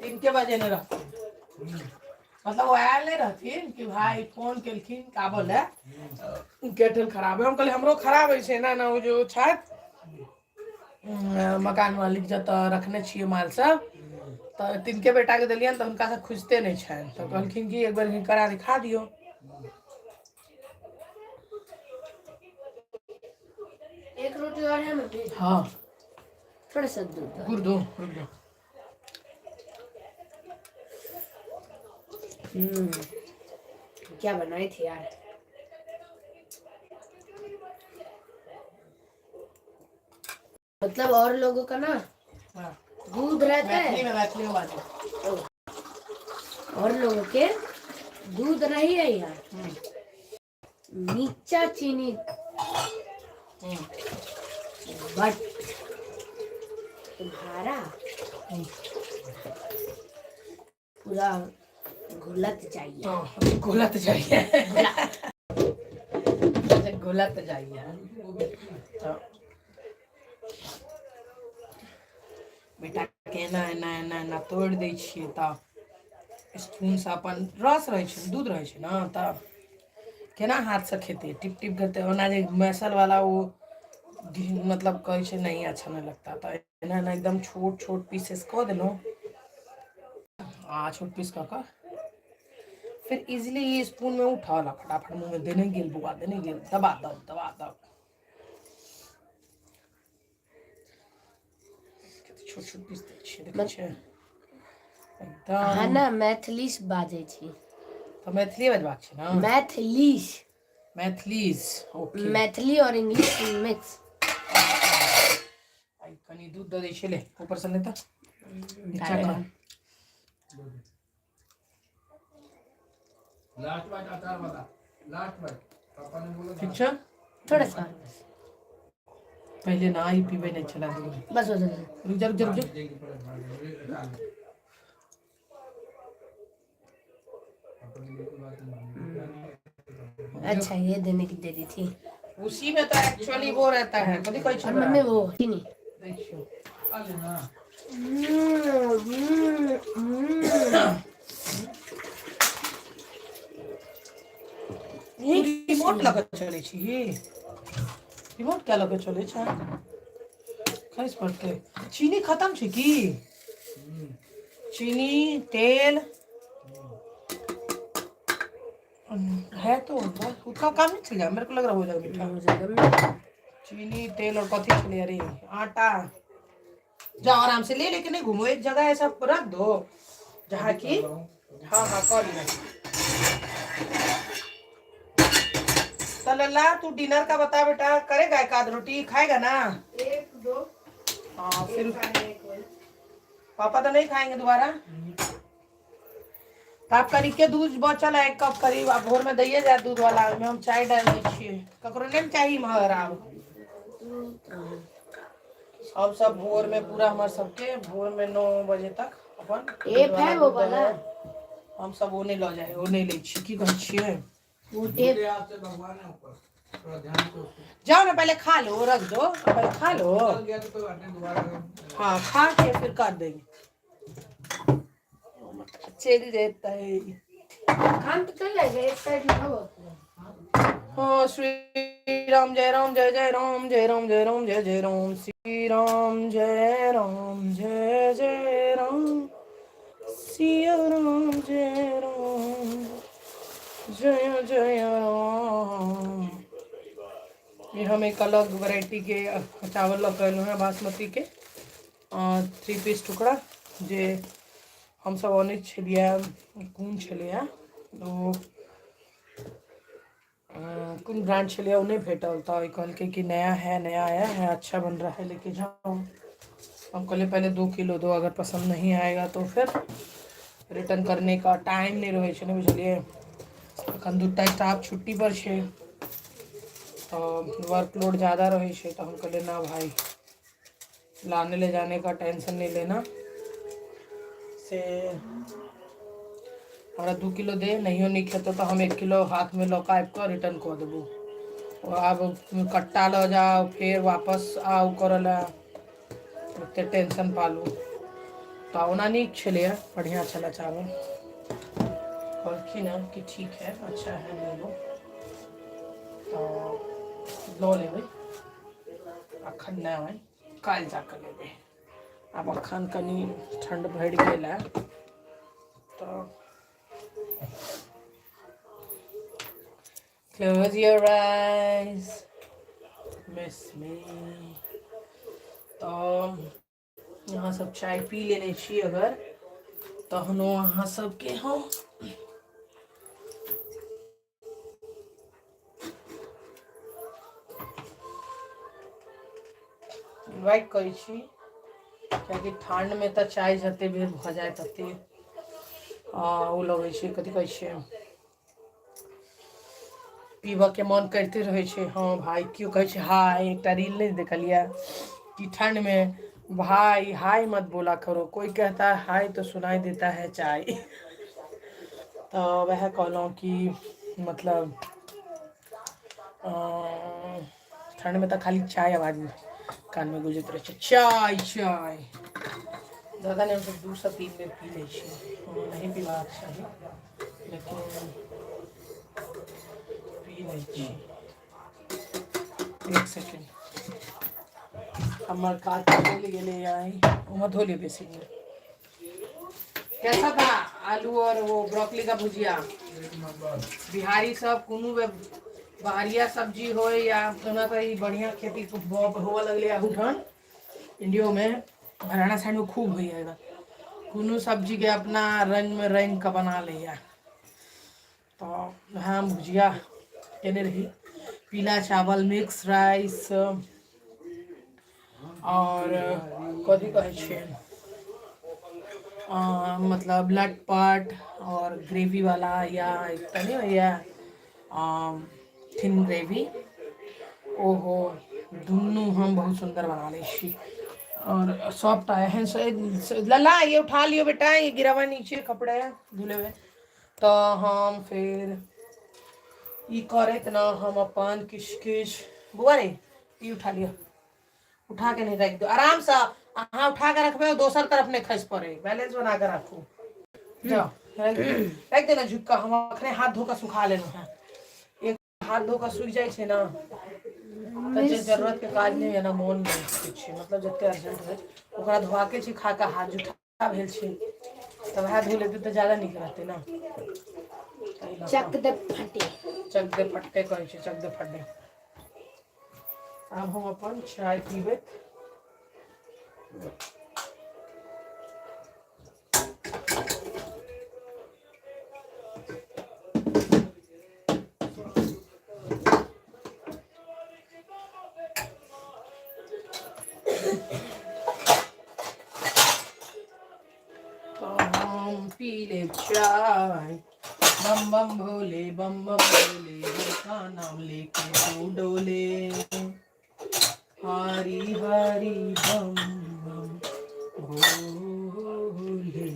Speaker 1: तिनके बजेने रहथिन मतलब ओ आयल नहि रहथिन कि भाई फोन केलखिन काबल लए केटल खराब है। हम कहलियै हमरो खराब होइ छै एना एना ओ जे ओ छथि मकान मालिक जतऽ रखने छियै माल सब तऽ तिनके बेटाके देलियनि तऽ हुनकासँ खुजिते नहि छनि तऽ कहलखिन कि एक बेर हिनकरा दिखा दियौ।
Speaker 2: एक रोटी और है मम्मी।
Speaker 1: हाँ।
Speaker 2: थोड़ा सा दूध।
Speaker 1: गुड़ दो, रुक जाओ।
Speaker 2: क्या बनाई थी यार। मतलब और लोगों का ना
Speaker 1: हाँ।
Speaker 2: दूध रहता
Speaker 1: मैथिली
Speaker 2: है
Speaker 1: में, मैथिली में बाजू।
Speaker 2: और लोगों के दूध नहीं है यार, नीचा चीनी बट तुम्हारा पूरा घुलत जाइए।
Speaker 1: तो घुलत जाइए, घुलत जाइए। तो बेटा के एना एना एना एना तोड़ि दै छियै तऽ स्पूनसँ अपन रस रहै छै, दूध रहै छै ने, तऽ केना हाथसँ खेतै? टिप टिप करतै। ओना जे मैसल वाला ओ मतलब कहै छै नहीं अच्छा नहीं लगता। तऽ एना एना एकदम छोट छोट पीसेस कऽ देलहुँ आ छोट पीस कऽ कऽ फिर इजिली स्पून में उठल आ फटाफट मुँहमे देने गेल बौआ, देने गेल, दबा दब दबा दब। छोट छोट पीस दै छियै, देखै छियै एकदम।
Speaker 2: अहाँ ने मैथिली से बाजै छी।
Speaker 1: तऽ मैथिली बजबाक छै ने।
Speaker 2: मैथिली।
Speaker 1: मैथिली, ओके।
Speaker 2: मैथिली और इंग्लिश मिक्स।
Speaker 1: आइ कनि दूध दऽ दै छियै, ले ऊपरसँ नहि तऽ नीचा कर।
Speaker 3: लास्ट बार अचार वाला, लास्ट बार पापा ने बोला।
Speaker 1: ठीक छै।
Speaker 2: थोड़ा सा।
Speaker 1: पहिले ना ई पीबै नहि छलै दूध।
Speaker 2: बस बस बस।
Speaker 1: रुक जा, रुक जा, रुक जा।
Speaker 2: अच्छा ये देने की देरी थी।
Speaker 1: उसी में तो एक्चुअली वो रहता है, कथी कहै छै
Speaker 2: और
Speaker 1: ओकरा?
Speaker 2: मम्मी वो चीनी।
Speaker 1: देखियौ। ई रिमोट लऽ कऽ चलै छी? रिमोट क्या लऽ कऽ चलै छै? खसि पड़तै। चीनी खतम छै की? चीनी तेल है तो बस उतना काम नहीं चल जाए। मेरे को लग रहा हो जाएगा मीठा।
Speaker 2: हो जाएगा।
Speaker 1: चीनी तेल और कथी छलै? अरे आटा। जाओ आराम से ले लेके नहीं घूमो, एक जगह ऐसा रख दो जहाँ की। हाँ हाँ, कर लिया। तो लल्ला तू डिनर का बता बेटा, करेगा एक आध रोटी खाएगा ना?
Speaker 2: एक दो।
Speaker 1: हाँ, फिर पापा तो नहीं खाएंगे दोबारा। तो आप करीब के दूध बचल है एक कप करीब, आप भोर में दैये जाए दूध वाला, ओहिमे हम चाय डाल दै छियै। ककरो नहि ने चाही मगर आब हम सब भोर में पूरा हमर सबके भोर में 9 बजे तक अपन
Speaker 2: टेप है वो वाला।
Speaker 1: हम सब ओ नहि लऽ जाइ, ओ नहि लै छी। की कहै छियै?
Speaker 2: वो टेप।
Speaker 3: आपसे भगवान है ऊपर, थोड़ा ध्यान से उसको।
Speaker 1: जाओ ना, पहले खा लो, रख दो, पहले खा लो।
Speaker 3: निकल गया तो कोई बात नहीं, दोबारा।
Speaker 1: हाँ, खा के फिर कर देंगे। चल जेतै।
Speaker 2: काम तो चल जाएगा, एक साइड में होगा।
Speaker 1: हाँ, श्री राम जय राम जय जय राम जय राम जय राम जय जय राम, श्री राम जय राम जय जय राम, सिया राम जय राम जय जय राम। ये हम एक अलग वैरायटी के चावल लऽ कऽ एलहुँ हेँ, बासमती के थ्री पीस टुकड़ा, जे हमसभ अनैत छलियै। कोन छलैए ओ, कोन ब्रांड छलैए, ओ नहि भेटल। तऽ ई कहलकै कि नया है, नया आया है, अच्छा बन रहा है, लेके जाओ। हम कहलिए पहले 2 किलो दो, अगर पसंद नहीं आएगा तो फिर रिटर्न करने का टाइम नहि रहै छै ने, बुझलियै? एखन दूटा स्टाफ छुट्टी पर छै तऽ वर्कलोड ज़्यादा रहै छै। तऽ हम कहलियै ना भाई, लाने ले जाने का टेंशन नहीं लेना। से हमरा 2 किलो दे, नहियो नीक हेतौ तऽ हम 1 किलो हाथमे लऽ कऽ आबि कऽ रिटर्न कऽ देबौ। आब कट्टा लऽ जाउ, फेर वापस आउ करऽ लए, ओते टेंशन पालू। तऽ ओना नीक छलैए, बढ़िआँ छलै चावल। कहलखिन हँ कि ठीक है, अच्छा है, ले लो। तऽ लऽ लेबै, अखन नहि, काल्हि जा कऽ लेबै। आब अखन कनि ठण्ड भरि गेल है। तऽ close your eyes, miss me। तऽ अहाँ सब चाय पी लेने छी अगर, तहनो अहाँ सबके हम इन्वाइट करै छी, कियाकि ठण्डमे तऽ चाय जते बेर भऽ जाय तते ओ लगै छै, कथी कहै छै, पीबऽके मन करिते रहै छै। हँ भाय, केओ कहै छै हाय, एकटा रील नहि देखलियै कि ठण्डमे भाई हाय मत बोला करो, कोई कहता है हाय तो सुनाई देता है चाय। तऽ वएह कहलहुँ कि मतलब ठण्डमे तऽ खाली चाय आवाज कानमे गुजैत रहै छै, चाय चाय। ज्यादा नहि, हमसब 2 सँ 3 बेर पी लै छी। नहीं पीबाक चाही, लेकिन पी लै छी। एक सेकेंड, हमर काज चलि गेलै आइ। ओमे धो लिअ बेसिनमे। कैसा था आलू और वो ब्रोकली का भुजिया?
Speaker 3: एक नंबर।
Speaker 1: बिहारी सब कोनो बाहरिया सब्जी हो या ओना तऽ ई बढ़िया खेती हुअ लगलै अहूठाम। इंडियो में, हरियाणा साइड में खूब होइए। कोनो सब्जीके अपना रंगमे रंगि कऽ बना लैए। तऽ वएह हम भुजिया केने रही, पीला चावल, मिक्स राइस आओर कथी कहै छै, मतलब लटपट आओर ग्रेवी वाला या एकटा नहि होइए थिन ग्रेवी, ओहो दुनू हम बहुत सुन्दर बना लै छी। और सॉफ्ट एहन से। लला, ये उठा लियो बेटा, ये गिरा हुआ नीचे कपड़े धुले हुए। तऽ हम फेर ई करैत ने हम अपन किछु किछु। बौआ रे, ई उठा लिअ, उठा के नहीं राखि दो। आरामसँ अहाँ उठा के रखबै, दोसर तरफ नहि खसि पड़े, बैलेंस बना के राखू। जाओ, राखि देना झुकि कऽ। हम अखने हाथ धो कऽ सुखा लेलहुँ हेँ। एक हाथ धो कऽ सुखि जाइ छै ने, तऽ जे जरूरत के काज नहि होइए ने, मोन नहि छै, मतलब जते अर्जेंट होइ ओकरा धोआके छै, खा कऽ हाथ जुठा भेल छै, तऽ वएह धो लेतै तऽ ज्यादा नीक रहतै ने, ताहि लऽ कऽ।
Speaker 2: चक दे फटे।
Speaker 1: चक दे फट्टे कहै छै, चक दे फट्टे। आब हम अपन चाय पीबैत तऽ हम पी लेब चाय। बम बम भोले, बम बम भोले, का नाम लेके तू डोले, हरी हरी बम बम भोले।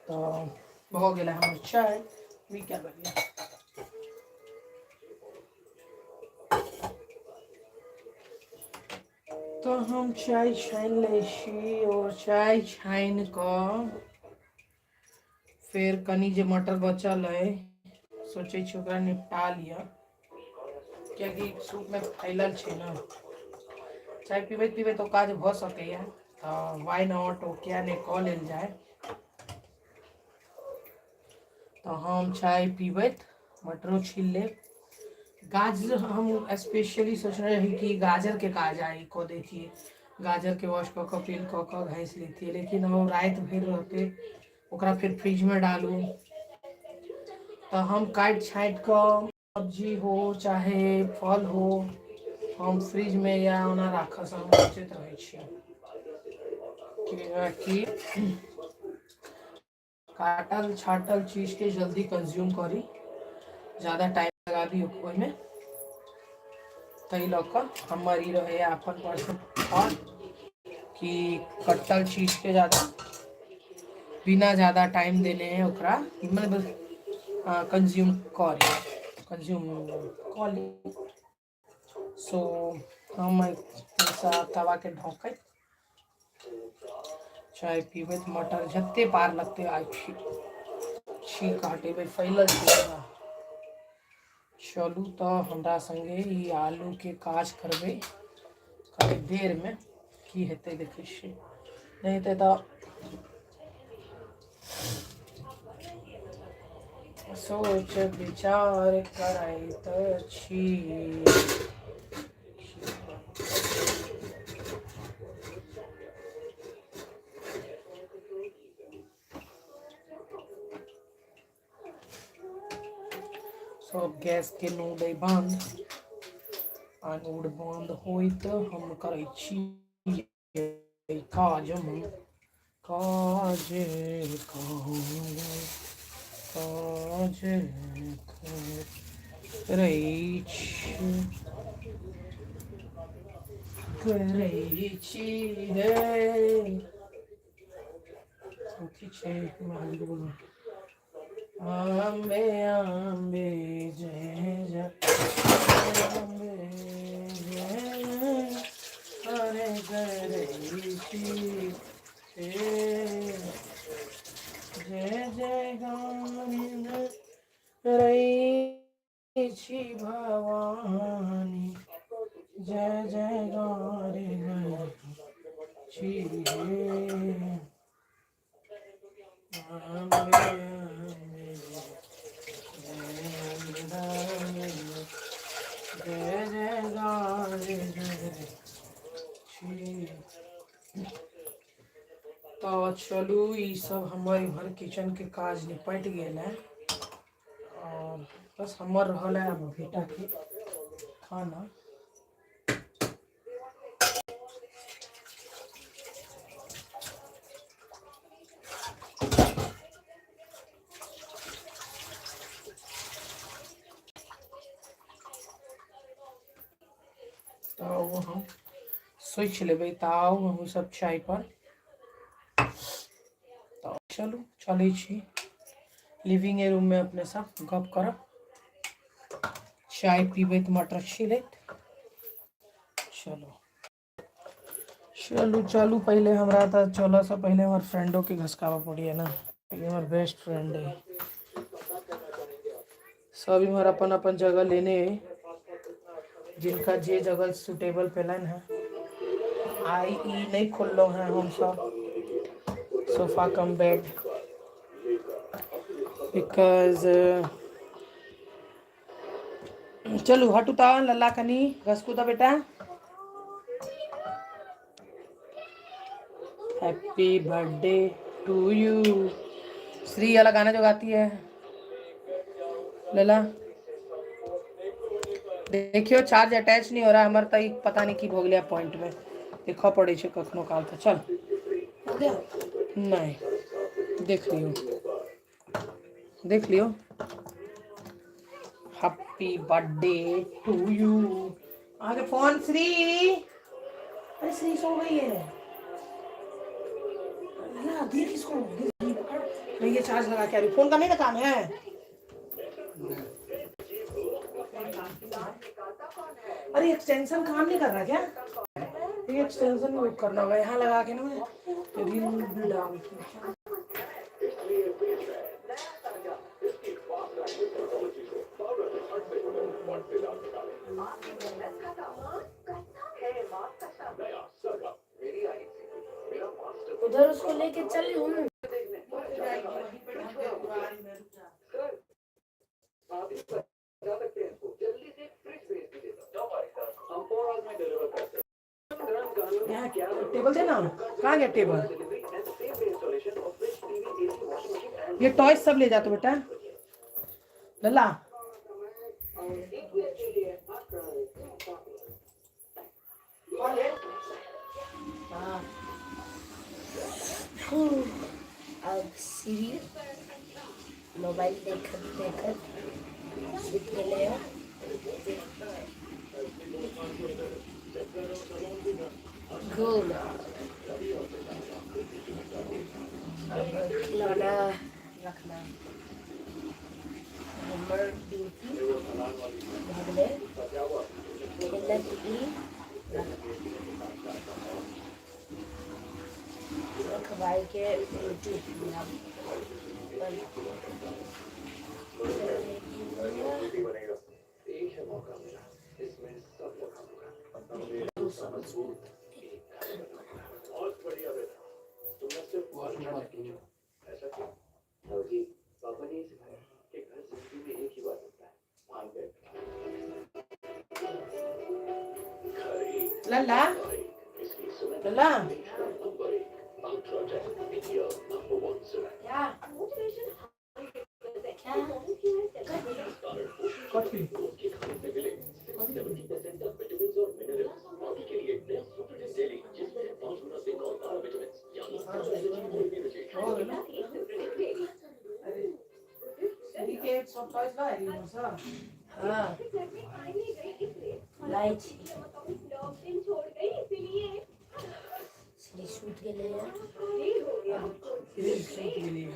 Speaker 1: तऽ भऽ गेलै हमर चाय भी। क्या बढ़िया। तऽ हम चाय छानि लै छी आओर चाय छानि कऽ फेर कनि जे मटर बचल अइ, सोचै छी ओकरा निपटा लिअ, कियाकि सूपमे फैलल छै ने। चाय पीबैत पीबैत ओ काज भऽ सकैए, तऽ why not, ओ किया नहि कऽ लेल जाय। तऽ हम चाय पीबैत मटरो छील लेब। गाजर हम स्पेशली सोचने रही कि गाजरके काज आइ कऽ दैतियै, गाजरके वॉश कऽ कऽ, पील कऽ कऽ घसि लैतियै, लेकिन ओ राति भरि रहतै, ओकरा फेर फ्रिजमे डालू। तऽ हम काटि छाँटि कऽ सब्जी हो चाहे फल हो, हम फ्रिजमे या ओना राखऽसँ हम बचैत रहै छी, कि काटल छाटल चीजके जल्दी कंज्यूम करी, ज्यादा टाइम लगाबी ओहिमे। ताहि लऽ कऽ हमर ई रहैए अपन पर्सनल थॉट कि कटल चीजके ज्यादा बिना ज्यादा टाइम देने ओकरा मतलब कंज्यूम करी, कंज्यूम कऽ ली। सो हम ऐसा तवाके ढकैत चाय पीबैत मटर जते पार लगतै आइ छी छील कऽ हटेबै, फैलल छै पूरा। चलू तऽ हमरा संगे ई आलूके काज करबै कनी देरमे, की हेतै देखै छियै, नहि हेतै तऽ सोच विचार करैत छी। सब गैस के नोड अइ बंद आ नोड बंद होइत हम करै छी काज, हम काज काज करै छी, करै छी रे। कथी छै बोलू? अम्बे अम्बे जय जय अम्बे जय हरे करै छी हे, जय जय गानी करै छी भवानी, जय जय गौरी छी हे। तऽ चलू ई सब हमर इम्हर किचन के काज निपटि गेल है और बस हमर रहल है अब बेटा के खाना। तऽ ओ हम सोचि लेबै तऽ आउ हमहूँ सब चाय पर। तऽ चलू चलै छी लिविंगे रूममे, अपने सब गप करब चाय पीबैत मटर छिलैत। चलू चलू चलू। पहिले हमरा तऽ चलऽसँ पहिले हमर फ्रेंडोके घसकाबऽ पड़ैए ने, ई हमर बेस्ट फ्रेंड है। सब इम्हर अपन अपन जगह लेने है, जिनका जे जगह सुटेबल पेलन है। आइ ई नहि खोललहुँ हैं हमसब सोफा कम बेड, because चलू हटू तऽ लल्ला कनी घसकू तऽ बेटा। Happy birthday to you Shri वाला गाना जो गाती है लला। देखियो चार्ज अटैच नहीं हो रहा हमर, तऽ पता नहीं की भऽ गेलै पॉइंट में, देखऽ पड़ै छै कखनो काल। तऽ चल।
Speaker 2: हो गया?
Speaker 1: नहीं, देख लियो, देख लियो। Happy birthday to you. आगे फोन श्री, अरे श्री सो गई है। लला देख इसको, देख, पकड़। मैं ये चार्ज लगा के आ रही हूँ। फोन का नहीं ना काम है। अरे एक्सटेंशन काम नहीं कर रहा क्या? ये एक्सटेंशन भी करना होगा, यहाँ लगा के ना मैं रील भी डाल।
Speaker 2: उधर उसको लेके चली हूँ।
Speaker 1: यहाँ टेबल देना, कहाँ गया टेबल? ये टॉयज सब ले जाते बेटा लल्ला। हाँ।
Speaker 2: अब सीरी मोबाइल देखत देखत सुत गेलै है। घूम अब खिलौना भाई के रोटी अब
Speaker 1: लल्ला लल्ला
Speaker 2: क्या क्या
Speaker 1: कथी हो गेल अरे के सब चॉइस बा ई सब।
Speaker 2: हाँ, लाई छी। श्री सूत गेलै यार।
Speaker 1: श्री सूत गेलियै।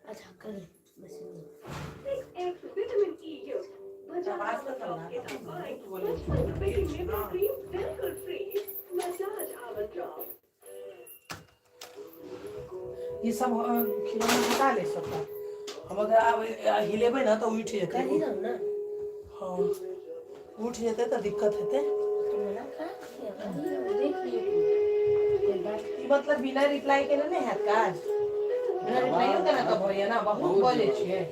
Speaker 2: अच्छा कर मशीन।
Speaker 1: आवाज तऽ करना बोलै छी। ई सब खिलौना हटा ले सबटा। हम अगर आब हिलेबै ने तऽ उठि जेतै।
Speaker 2: कर ही दो ना।
Speaker 1: हँ, उठि जेतै तऽ दिक्कत हेतै।
Speaker 2: तो मना कहाँ किया, कर ही दो, देख लियो कोई बात।
Speaker 1: ई मतलब बिना रिप्लाई केने नहि हैत काज। बिना रिप्लाइयो केना तऽ भइए ने, बहुत बजै छियै।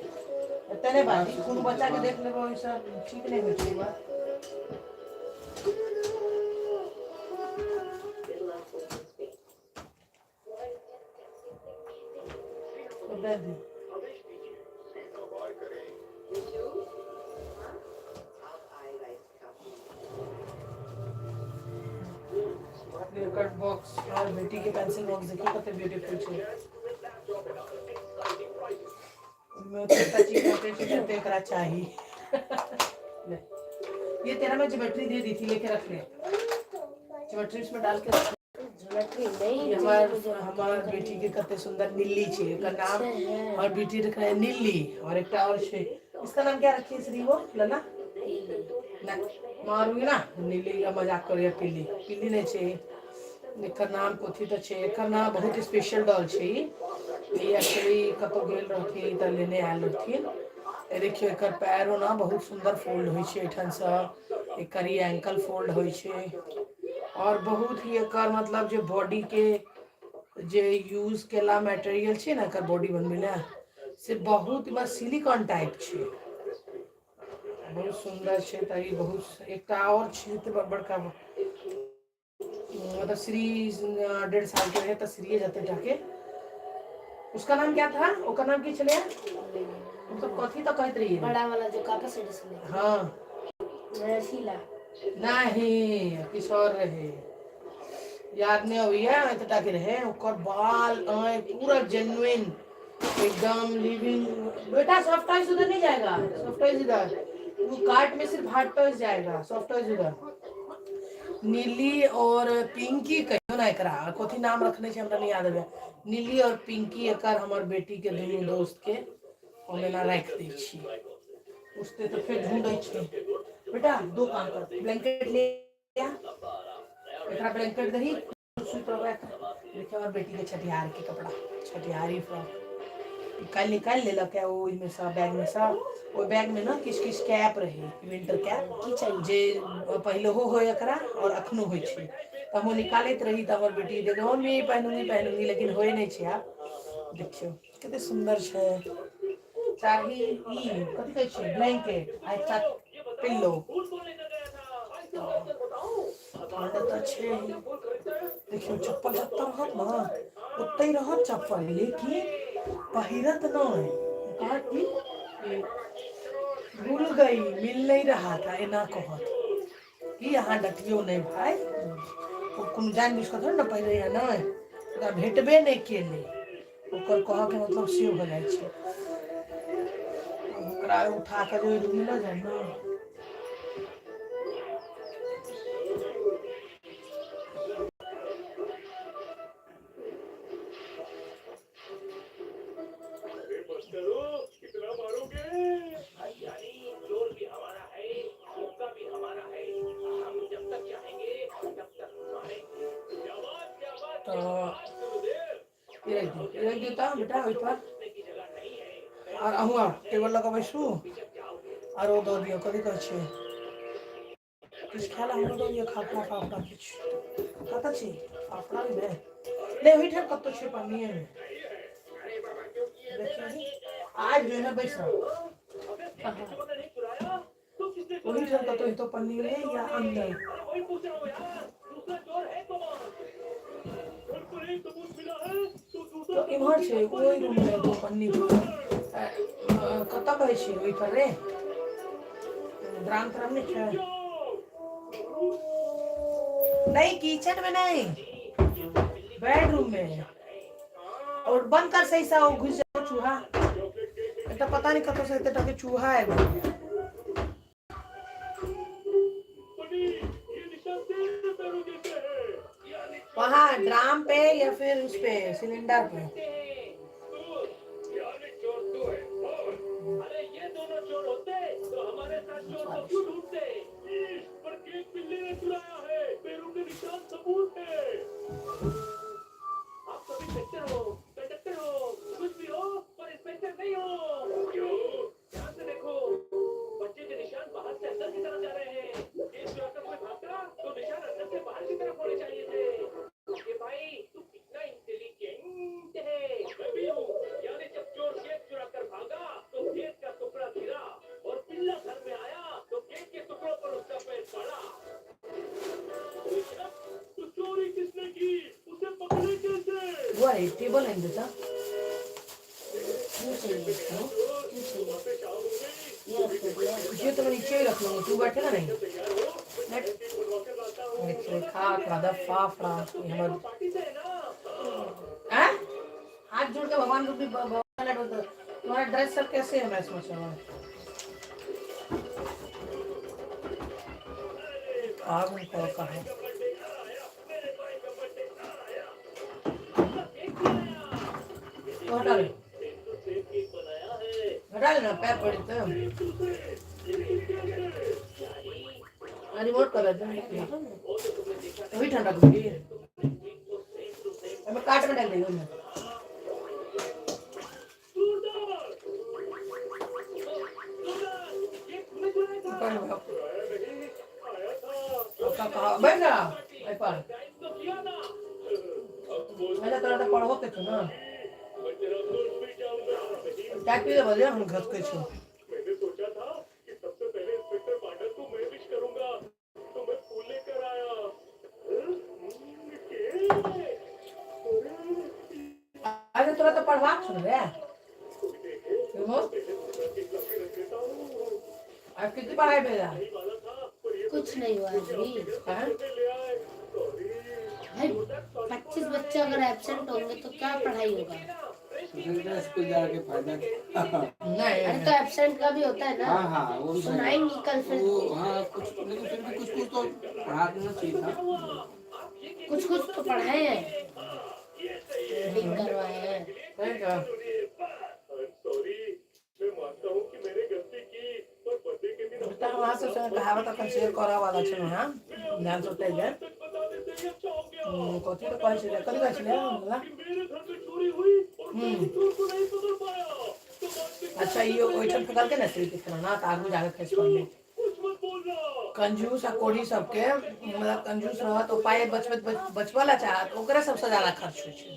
Speaker 1: एते नहि बाजी, कोनो बच्चाके देख लेबै ओहिसँ ठीक नहि होइ छै ई बात। तो दे दी। कट बॉक्स और बेटी के पेंसिल बॉक्स देखियो कते ब्यूटीफुल छै। ओहिमे ओतेक चीज होते छै जते एकरा चाही। ले, ये तेरा मैं ज्योमेट्री दे दी थी, लेके रख ले। ज्योमेट्री इसमें डाल के रख ले।
Speaker 2: ज्योमेट्री नहीं।
Speaker 1: ये हमार हमार बेटी के कते सुंदर नीली छै एकर नाम। और बेटी रखने है नीली और एकटा और छै, इसका नाम क्या रखी है श्री वो लला ना मारूंगी ना। नीली का मजाक करिए, पीली पीली नहीं छै। एकर नाम कथी तऽ छै? एकर नाम बहुत स्पेशल डॉल छै। ई ई एक्चुअली कतौ गेल रहथिन तऽ लेने आयल रहथिन। ए देखियौ, एकर पैरो ना बहुत सुंदर फोल्ड होइ छै एहिठामसँ। एकर ई एंकल फोल्ड होइ छै और बहुत ही एकर मतलब जे बॉडी के जे यूज केला मटेरियल छै ने एकर बॉडी बनबै लए, से बहुत सिलिकॉन टाइप छै, बहुत सुंदर छै। तऽ ई बहुत एकटा और छै तऽ बड़का, मतलब श्री 1.5 साल के रहे तऽ श्रीए जते टाके। उसका नाम क्या था? ओकर नाम की छलै? मतलब कथी तऽ कहैत रहियै।
Speaker 2: बड़ा वाला जो काका से डिसले।
Speaker 1: हाँ।
Speaker 2: शीला।
Speaker 1: नहीं, किछु और रहे, याद नहीं अबैया। एतटा के रहे, ओकर बाल आँखि पूरा जेन्युइन एकदम लिविंग। बेटा, सॉफ्ट टॉयज उधर नहीं जाएगा, सॉफ्ट टॉयज इधर। वो कार्ट में सिर्फ हार्ड टॉयज जाएगा, सॉफ्ट टॉयज उधर। नीली और पिंकी कहियो ना, एकरा कथी नाम रखने छै हमरा नहीं याद अबैया। नीली और पिंकी एकर हमर बेटी के दुनू दोस्त के हम एना राखि दै छी। पूछते तऽ फेर ढूंढै छै। बेटा, दो काम कर, ब्लैंकेट ले आ, एकरा ब्लैंकेट दही, सुति रहबै। देखियौ हमर बेटी के छठिहार के कपड़ा, छठिहारी फ्रॉक काल्हि निकालि लेलक है ओहिमे सँ, बैग मे सँ। ओहि बैग मे ने किछु किछु कैप रहे, विंटर कैप।
Speaker 2: की चाहिए?
Speaker 1: जे पहिलहो होइ एकरा और अखनो होइ छै। तऽ हम निकालैत रही तऽ हमर बेटी देखे, मम्मी पहनूंगी पहनूंगी, लेकिन होइ नहि छै। आब देखियौ कते सुन्दर छै। चाही ई कथी कहै छै, ब्लैंकेट आ एकटा पिल्लो। ठंड तऽ छै। देखियौ, चप्पल जतऽ रहत ने ओतहि रहत चप्पल, लेकिन पहिरत नहि। कहत कि भूल गई, मिल नहीं रहा था, एना कहत कि अहाँ डटियौ नहि भाय। ओ कोनो जानि बुझि कऽ थोड़े ने पहिरैया, नहि ओकरा भेटबे नहि केलै, ओकर कहऽके मतलब से भऽ जाइ छै। ओकरा उठा कऽ जे रूम लऽ जाय ने। दियौ तऽ बेटा ओहिपर। आर अहूँ आउ, टेबल लऽ कऽ बैसू। आर ओ दऽ दियौ, कथी कहै छियै, किछु खाय लए हमरो दऽ दियौ, खाखरा फाफड़ा किछु। कतऽ छी फाफड़ा? ओहिमे नहि, ओहिठाम कतहु छै पन्निएमे। देखियौ, आज जो है बैस रह। ओहिठाम कतहु हेतौ पन्नीमे या अन्दर। तऽ इम्हर छै, ओहि रूममे हेतौ पन्नी पर। कतऽ कहै छी ओहि पर रे? ड्राम त्राम नहि छै? नहीं, किचन में नहीं, बेडरूम में। और बंद कर सही सा, वो घुस जाओ चूहा। एकटा पता नहीं कतौ से एते टा के चूहा आबि गेल। वहाँ ड्राम पे या फिर उस पे सिलेंडर पे। बुआ रे, टेबल आनि देता।
Speaker 2: क्यों चाहिए? क्यों चाहिए? ये रख दो भैया।
Speaker 1: ये तो मैं नीचे ही रख लूंगा, तू बैठेगा नहीं। बैठ। देखिए, खा खा फाफड़ा। ये हमर हैं? हाथ जोड़ के भगवान रूपी भगवान लड्डू। तुम्हारा ड्रेस सब कैसे है? मैं सोच रहा हूँ आग उनको का है। तो हटा ले, हटा लेना, पैर पड़े तो रिमोट कर देते हैं, वही ठंडा करूँगी। मैं काट में डाल देंगे मैं। कहा बैठ ना एहि पर। अच्छा, तोरा तऽ पढ़बो के छौ ने। चाय पी ले, बलिया हम घसकै छौ। अरे, तोरा तऽ पढ़बाक छौ ने रे। रिमोट आज कितनी पढ़ाई भेला?
Speaker 2: कुछ नहीं हुआ अभी।
Speaker 1: हैं?
Speaker 2: भाई, 25 बच्चे अगर एबसेंट होंगे तो क्या पढ़ाई होगा?
Speaker 3: तो स्कूल जाके फायदा क्या?
Speaker 1: नहीं।
Speaker 2: अरे, तो एबसेंट का भी होता है ना।
Speaker 3: हाँ, वो भी सही है।
Speaker 2: सुनाएंगी कल फिर।
Speaker 3: वो हाँ, कुछ लेकिन फिर भी कुछ कुछ तो पढ़ा देना चाहिए था।
Speaker 2: कुछ कुछ तो पढ़ाए हैं, रीडिंग करवाए हैं।
Speaker 1: सही कहा। बेटा, वहाँ से संगे कहावत अखन शेयर करऽ वाला छलहुँ हेँ, ध्यान से उतरि जाय। कथी तऽ कहै छलै, कथी कहै छलै हमरा? अच्छा, ई ओहिठाम फेकलकै ने श्री कृष्ण ना, तऽ आगू जाके खसि पड़लै। कंजूस आ कोढ़ी सबके, मतलब कंजूस रहत, ओ पाइ बचबैत बचबऽ लए चाहत, ओकरे सबसँ ज्यादा खर्च होइ छै।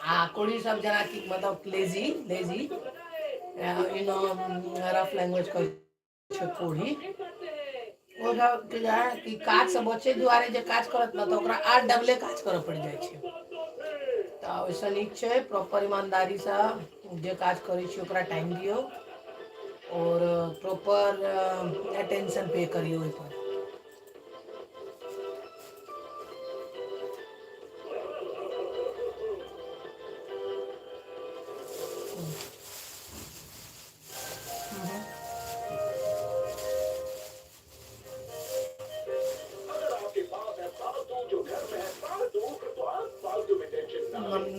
Speaker 1: आ कोढ़ी सब जेनाकि मतलब lazy lazy, you know, rough language कहै छै कोढ़ी, ओ सब के जे है कि काज से बचे दुआरे जे काज करत ने, तऽ ओकरा आर डबले काज करऽ पड़ि जाइ छै। तऽ ओहिसँ नीक छै प्रॉपर ईमानदारीसँ जे काज करै छी ओकरा टाइम दियौ और प्रॉपर अटेंशन पे करियौ ओहिपर।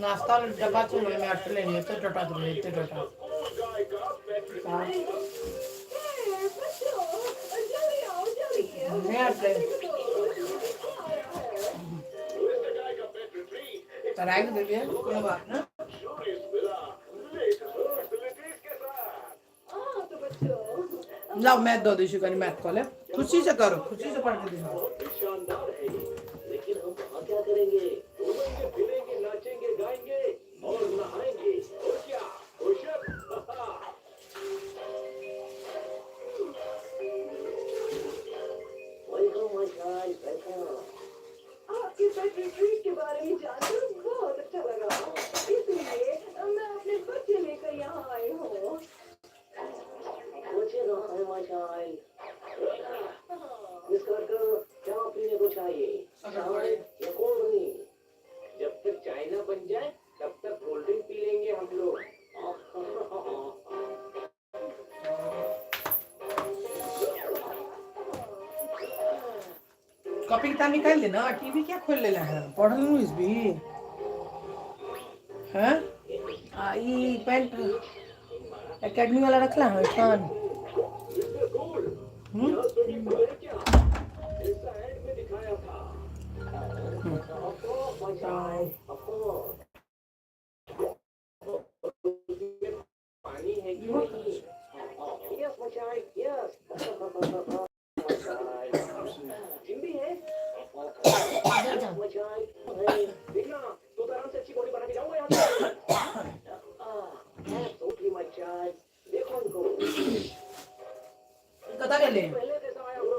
Speaker 1: नाश्ता वाला डब्बा छै, ओहिमे अटले नहि, एते टटा देबै, एते टटा। नहि अटले तऽ राखि देलियै, कोनो बात नहि। लाउ मैथ दऽ दै छी कनि मैथ कऽ लेब खुशी से करो खुशी से पढ़ के दिखाओ।
Speaker 4: आपके पेट रिट्रीट के बारे में जानकर बहुत अच्छा लगा, इसलिए मैं अपने बच्चे लेकर यहाँ आई हूँ।
Speaker 5: जब तक चाइना बन जाए तब तक कोल्ड ड्रिंक पी लेंगे हम लोग।
Speaker 1: कॉपी किताब निकाल लेना, टीवी क्या खोल लेना है, पढ़ लूँ इस भी हैं। आ ई पैंट एकेडमी वाला रखला है एखन। हम्म
Speaker 5: पानी है कि नहीं? जिम भी है।
Speaker 2: इधर जाओ।
Speaker 5: देखना तो आराम से अच्छी बॉडी बना के जाऊंगा यहाँ से। देखो इनको।
Speaker 1: कतऽ गेलै?
Speaker 5: पहले जैसा आया हुआ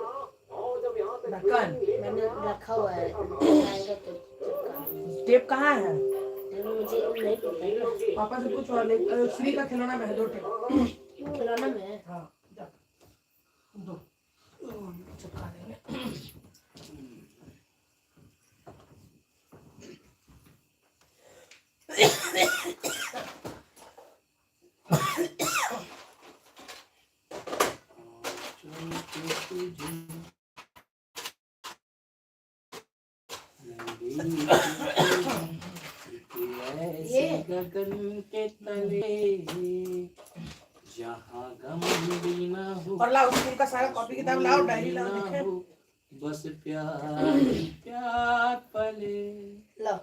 Speaker 5: और जब यहाँ से
Speaker 1: ढक्कन।
Speaker 2: मैंने रखा हुआ है, आएगा तो चिपका।
Speaker 1: टेप कहाँ है?
Speaker 2: मुझे नहीं पता है ना।
Speaker 1: पापा से पूछो। और श्री का खिलौना में है दो टेप।
Speaker 2: खिलौना में है।
Speaker 1: हाँ जा, दो चिपका देंगे।
Speaker 2: ये
Speaker 6: गगन के तले जहाँ गम भी ना हो,
Speaker 1: और लाओ स्कूल का सारा कॉपी किताब लाओ, डायरी लाओ,
Speaker 6: ना
Speaker 1: देखे।
Speaker 6: हो, बस प्यार ही प्यार पले।
Speaker 2: लो।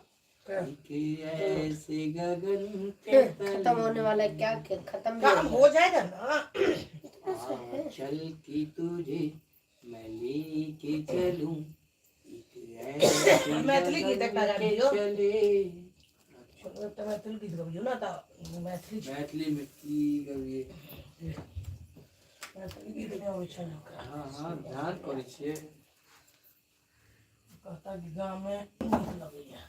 Speaker 6: एक ऐसे गगन के
Speaker 2: खत्म होने वाला है क्या? क्या खत्म भी
Speaker 1: काम
Speaker 2: हो
Speaker 1: हो जाएगा ना।
Speaker 2: गया।
Speaker 6: चल की तुझे मैं लेके चलूं एक ऐसे
Speaker 1: मैथिली गीत एकटा
Speaker 6: गगन के
Speaker 1: गाबि दियौ।
Speaker 6: चले।
Speaker 1: चलो एकटा मैथिली गीत गबियौ ने तऽ मैथिली।
Speaker 6: मैथिली में की गबियै?
Speaker 1: मैथिली गीत नहि अबै छै ओकरा।
Speaker 6: हाँ, ध्यान करै छियै।
Speaker 1: कहता कि गाँवमे नीक लगैया।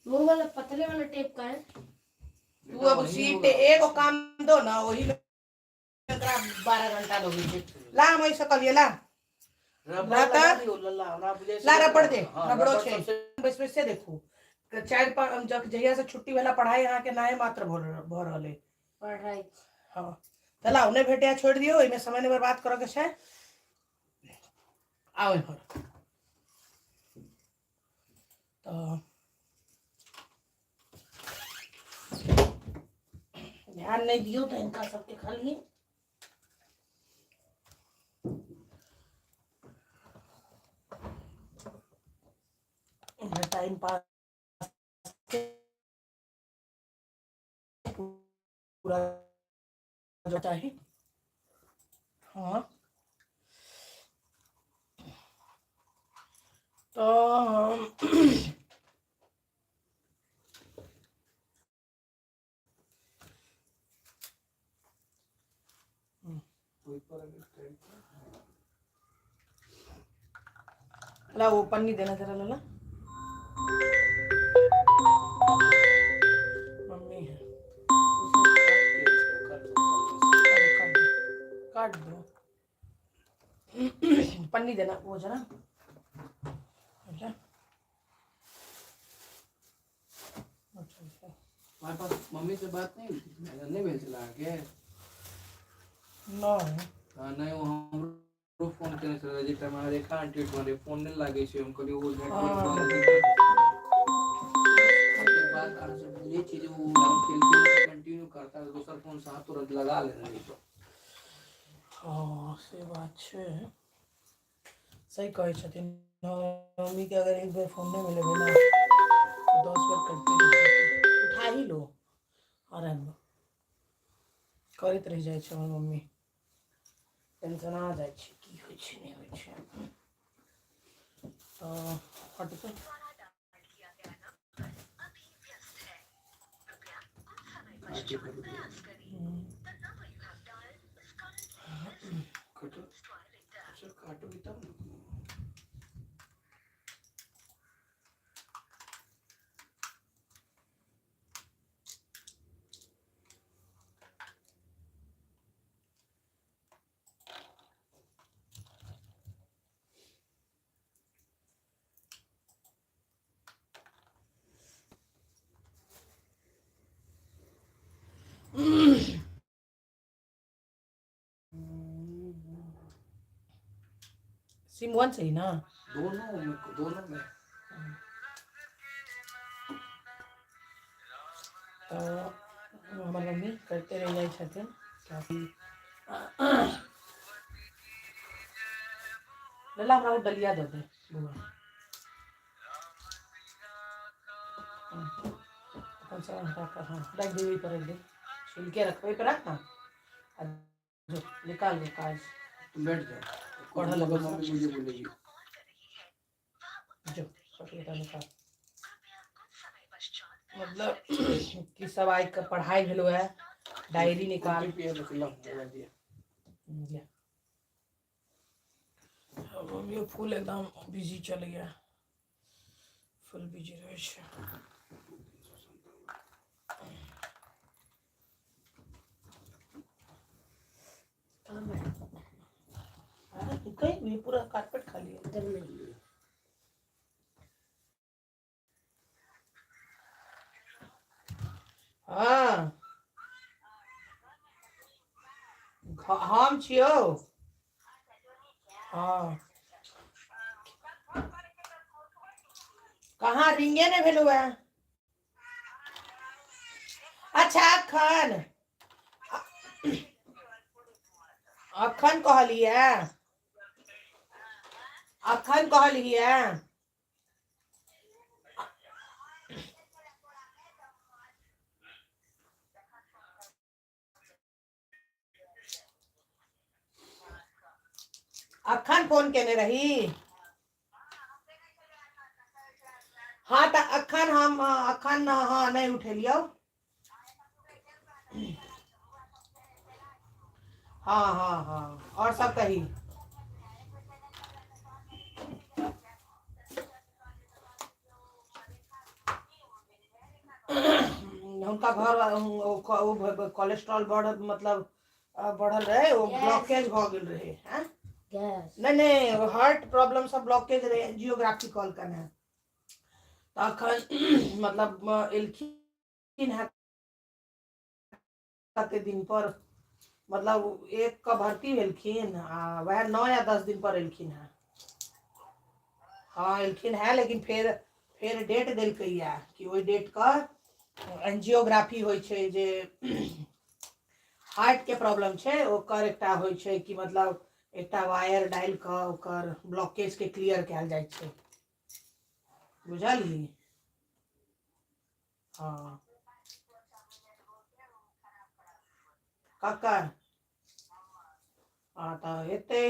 Speaker 2: वो वाला पतले वाला टेप का है।
Speaker 1: तू अब सीट एगो काम दो ना, ओही में एकरा 12 घंटा लगै छै। ला, हम ऐसे कहलियै ला।
Speaker 6: रबड़
Speaker 1: ला तऽ।
Speaker 6: लगा दियौ, लल्ला, हमरा बुझाइ छै।
Speaker 1: ला रबड़ दे।
Speaker 6: हाँ,
Speaker 1: रबड़ो
Speaker 6: रबड़
Speaker 1: छै।
Speaker 6: सबसे
Speaker 1: बैस बैस से देखू, चारि पाँच जहिया से छुट्टी भेला पढ़ाई अहाँके नाहे मात्र भऽ रहल अइ।
Speaker 2: पढ़ाई।
Speaker 1: हँ तऽ लाउ, नहि भेटैया छोड़ि दियौ, एहिमे समय नहि बर्बाद करऽ के छै। आउ एम्हर। तऽ ध्यान नहि दियौ तऽ हिनका सबके खाली टाइम पास पूरा जो चाही। हाँ तऽ हम
Speaker 3: ओहि पर अगर करितै।
Speaker 1: ला वो पन्नी देना जरा लला। मम्मी है। अरे काट दो, काट दो। पन्नी देना वो जरा। अच्छा अच्छा।
Speaker 3: हमारे पास मम्मी से बात नहीं हुई थी, नहीं भेल छलै अहाँके?
Speaker 1: नहीं।
Speaker 3: हाँ, नहि, ओ हमरो फोन केने छलै जे टाइम अहाँ रेखा आंटी ओहिठमा रहियै, फोन नहि लागै छै। हम कहलियै ओ नेटवर्क के बाद अहाँ सब बुझै छियै जे ओ हम केलखिन कंटिन्यू करता तऽ दोसर फोन से अहाँ तुरंत लगा लेने रहितहुँ।
Speaker 1: हाँ, से बात छै, सही कहै छथिन। मम्मी के अगर एक बेर फोन नहि मिलेबै ने तऽ 10 बेर करते रहि जेतै। उठा ही लो और करैत रहि जाइ छै हमर मम्मी। टेंशना जाइ छै की होइ छै नहि होइ छै। तऽ हटतै।
Speaker 3: आगे बढ़ गया। कटो, अच्छा काटोगी तब ना।
Speaker 1: सिम वन चाहिए ना?
Speaker 3: दोनों में, दोनों में।
Speaker 1: तऽ हमर मम्मी करिते रहि जाइ छथिन कियाकि लला हमरा ओ डलिया दऽ दे बौआ। अपन सामान हटा कऽ, हँ, राखि दे, ओहि पर राखि दे, छिलके रख, ओहि पर रख ना, आ जो निकाल ले काज।
Speaker 3: तुम बैठ जाओ।
Speaker 1: पढ़ऽ
Speaker 3: पढ़ लगा
Speaker 1: लगै।
Speaker 3: मम्मी मुझे बोलेगी।
Speaker 1: जो पकड़ निकाल। मतलब की सब आइ के पढ़ाइ भेलो है, डायरी निकाल।
Speaker 3: ओटीपी है तो ला मोबाइल दिया।
Speaker 1: ले। मम्मियो फुल एकदम बिजी चलैया, फुल बिजी रहै छै।
Speaker 2: कहाँ बैठा?
Speaker 1: अरे कहीं भी पूरा कारपेट खाली है।
Speaker 2: इधर नहीं।
Speaker 1: हँ, हम छियौ। हँ, कहाँ? रिंगे नहि भेलौ है। अच्छा, अखन अखन कहलियै, अखन कहलियै। अखन फोन केने रही? हँ, तऽ अखन हम अखन, हँ, नहि उठेलियौ। हँ हँ हँ, आओर सब कही। हुनका घर कोलेस्ट्रॉल बढ़ मतलब बढ़ल रहै, ओ
Speaker 2: गैस।
Speaker 1: ब्लॉकेज भऽ गेल रहै, आँय?
Speaker 2: गैस।
Speaker 1: नहि नहि, हार्ट प्रॉब्लम सब ब्लॉकेज रहै, एंजियोग्राफी कहलकनि हेँ। तऽ अखन मतलब एलखिन हेँ कते दिन पर, मतलब एक के भर्ती भेलखिन आ वएह 9 या 10 दिन पर एलखिन हेँ। हँ, एलखिन हेँ, लेकिन फेर फेर डेट देलकैया कि ओहि डेट के एंजियोग्राफी होइ छै, जे हार्ट के प्रॉब्लम छै ओकर एकटा होइ छै कि मतलब एकटा वायर डालि कऽ ओकर ब्लॉकेज के क्लियर कयल जाइ छै, बुझलही? हँ। ककर? हँ, तऽ हेतै।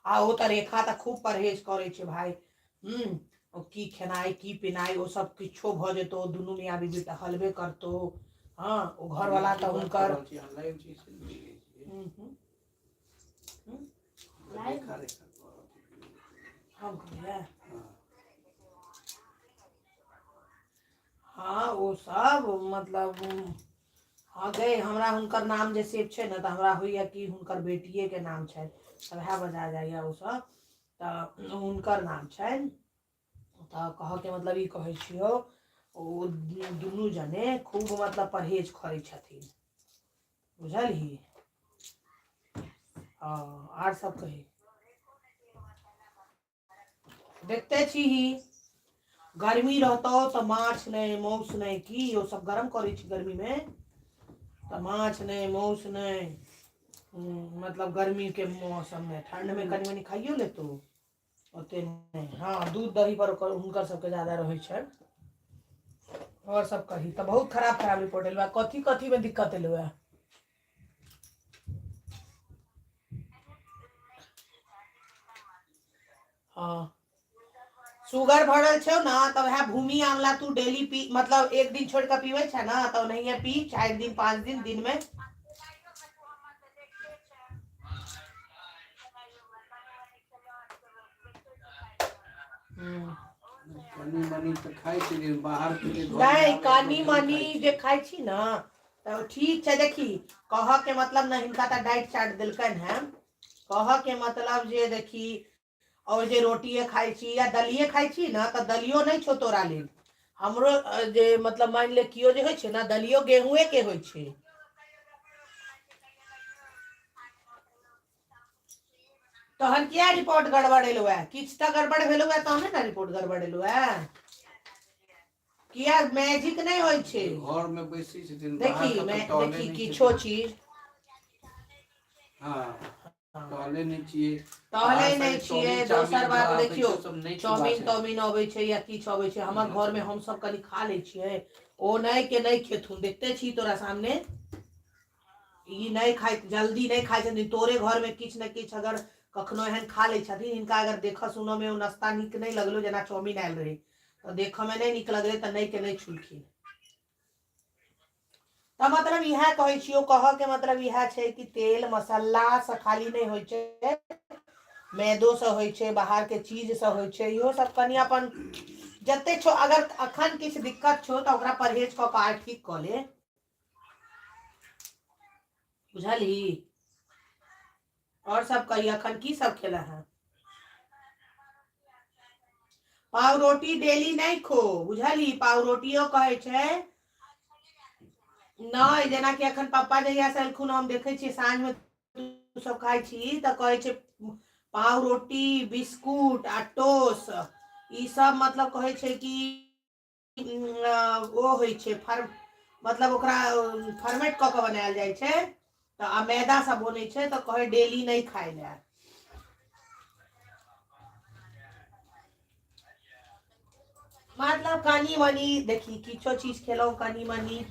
Speaker 1: आ ओ तऽ रेखा तऽ खूब परहेज करै छै भाय। हूँ, ओ की खेनाइ की पिनाइ, ओ सब किछो भऽ जेतौ, दुनू मियाँ बीबी टहलबे करतौ। हँ, ओ घरवला
Speaker 3: की
Speaker 1: तऽ
Speaker 3: बात
Speaker 1: हुनकर
Speaker 3: कर रहल छी अहाँ? लाइव छी से नहि बुझै छियै।
Speaker 1: हूँ हूँ हूँ।
Speaker 2: लाइव।
Speaker 3: रेखा रेखा कऽ रहल छी।
Speaker 1: हम कहलियै?
Speaker 3: हँ।
Speaker 1: हँ, ओ सब मतलब, हँ गै, हमरा हुनकर नाम जे सेव छै ने, तऽ हमरा होइया कि हुनकर बेटिए के नाम छनि, तऽ वएह बजा जाइया ओसब, तऽ हुनकर नाम छनि। तऽ कहऽके मतलब ई कहै छियौ, ओ दुनू जने खूब मतलब परहेज करै छथिन, बुझलही? हँ, आर सब कही। देखते छीही, गर्मी रहतौ तऽ माछ नहि, माउस नहि, की ओ सब गरम करै छै गर्मीमे, तऽ माछ नहि, माउस नहि, मतलब गर्मीके मौसममे। ठण्डमे कनि मनि खाइयो लेतौ, ओते नहि। हँ, दूध दही पर हुनकर सबके ज्यादा रहै छनि। आओर सब कही। तऽ बहुत खराब खराब रिपोर्ट एलौ। कथी कथी मे दिक्कत एलौ? हँ शुगर भरल छौ ने तऽ वएह भूमि आंवला तू डेली पी, मतलब एक दिन छोड़ि कऽ पीबै छै ने तऽ ओनाहिये पी 4 दिन 5 दिन दिन मे।
Speaker 3: कनी मनी तऽ खाइ छै लेकिन बाहर के जे घरमे
Speaker 1: नहि
Speaker 3: आबै छै
Speaker 1: कनि
Speaker 3: तऽ
Speaker 1: मनी
Speaker 3: खाइ
Speaker 1: जे
Speaker 3: छै।
Speaker 1: खाइ छी ने तऽ ठीक छै। देखी कहऽ के मतलब ने हिनका तऽ डाइट चार्ट देलकनि हेँ, कहऽ के मतलब जे देखी और जे रोटिए खाइ छी या दलिए खाइ छी ने तऽ दलियो नहि छौ तोरा लेल। हमरो जे मतलब मानि ले केओ जे होइ छै ने दलियो गेहूँए के होइ छै। तहन किया रिपोर्ट गड़बड़ एलौ है? किछु तऽ गड़बड़ भेलौ है तहने ने रिपोर्ट गड़बड़ एलौ है। किया मैजिक नहि होइ छै।
Speaker 3: घर मे बैसै छथिन, बाहर
Speaker 1: देखी
Speaker 3: कतौ
Speaker 1: मैं
Speaker 3: टहले
Speaker 1: देखी
Speaker 3: नहि
Speaker 1: किछो
Speaker 3: छथिन।
Speaker 1: चीज
Speaker 3: हँ टहले नहि छियै।
Speaker 1: टहले
Speaker 3: बाहर
Speaker 1: नहि
Speaker 3: से
Speaker 1: छियै।
Speaker 3: चाउमीन
Speaker 1: दोसर
Speaker 3: चाउमीन जो
Speaker 1: बात
Speaker 3: आबै
Speaker 1: देखियौ
Speaker 3: छै सब नहि छुआ
Speaker 1: चाउमिन
Speaker 3: छै।
Speaker 1: ताउमिन अबै छै या किछु अबै छै, हमर घरमे हमसभ कनि खा लै छियै, ओ नहि के नहि खेथुन, देखते छी तोरा सामने ई नहि खाइ, जल्दी नहि खाइ छथिन। तोरे घरमे किछु ने किछु अगर कखनो एहन खा लै छथिन, हिनका अगर देखऽ सुनऽ मे ओ नाश्ता नीक नहि लगलो, जेना चाउमिन आयल रहै तऽ देखऽ मे नहि नीक लगलै तऽ नहि के नहि छुलखिन। तऽ मतलब इएह कहै छियौ, कहऽ के मतलब इएह छै कि तेल मसालासँ खाली नहि होइ छै, मैदोसँ होइ छै, बाहरके चीजसँ होइ छै। इहो सब कनि अपन जते छौ, अगर अखन किछु दिक्कत छौ तऽ ओकरा परहेज कऽ कऽ आइ ठीक कऽ ले, बुझलही? आओर सब कही अखन की सब खेला है? पाव रोटी डेली नहि खो, बुझलही? पाव रोटियो कहै छै नहि, जेनाकि अखन पप्पा जहिया से एलखुन हम देखै छियै साँझमे तू सब खाइ छी तऽ कहै छै पाव रोटी बिस्कुट आ टोस ई सब, मतलब कहै छै कि ओ होइ छै फर मतलब ओकरा फर्मेट कऽ के बनायल जाइ छै तऽ आ मैदा सब बनै छै, तऽ कहै डेली नहि खाय लए। मतलब कनि मनी देखी किछो चीज खेलहुँ कनि मनी।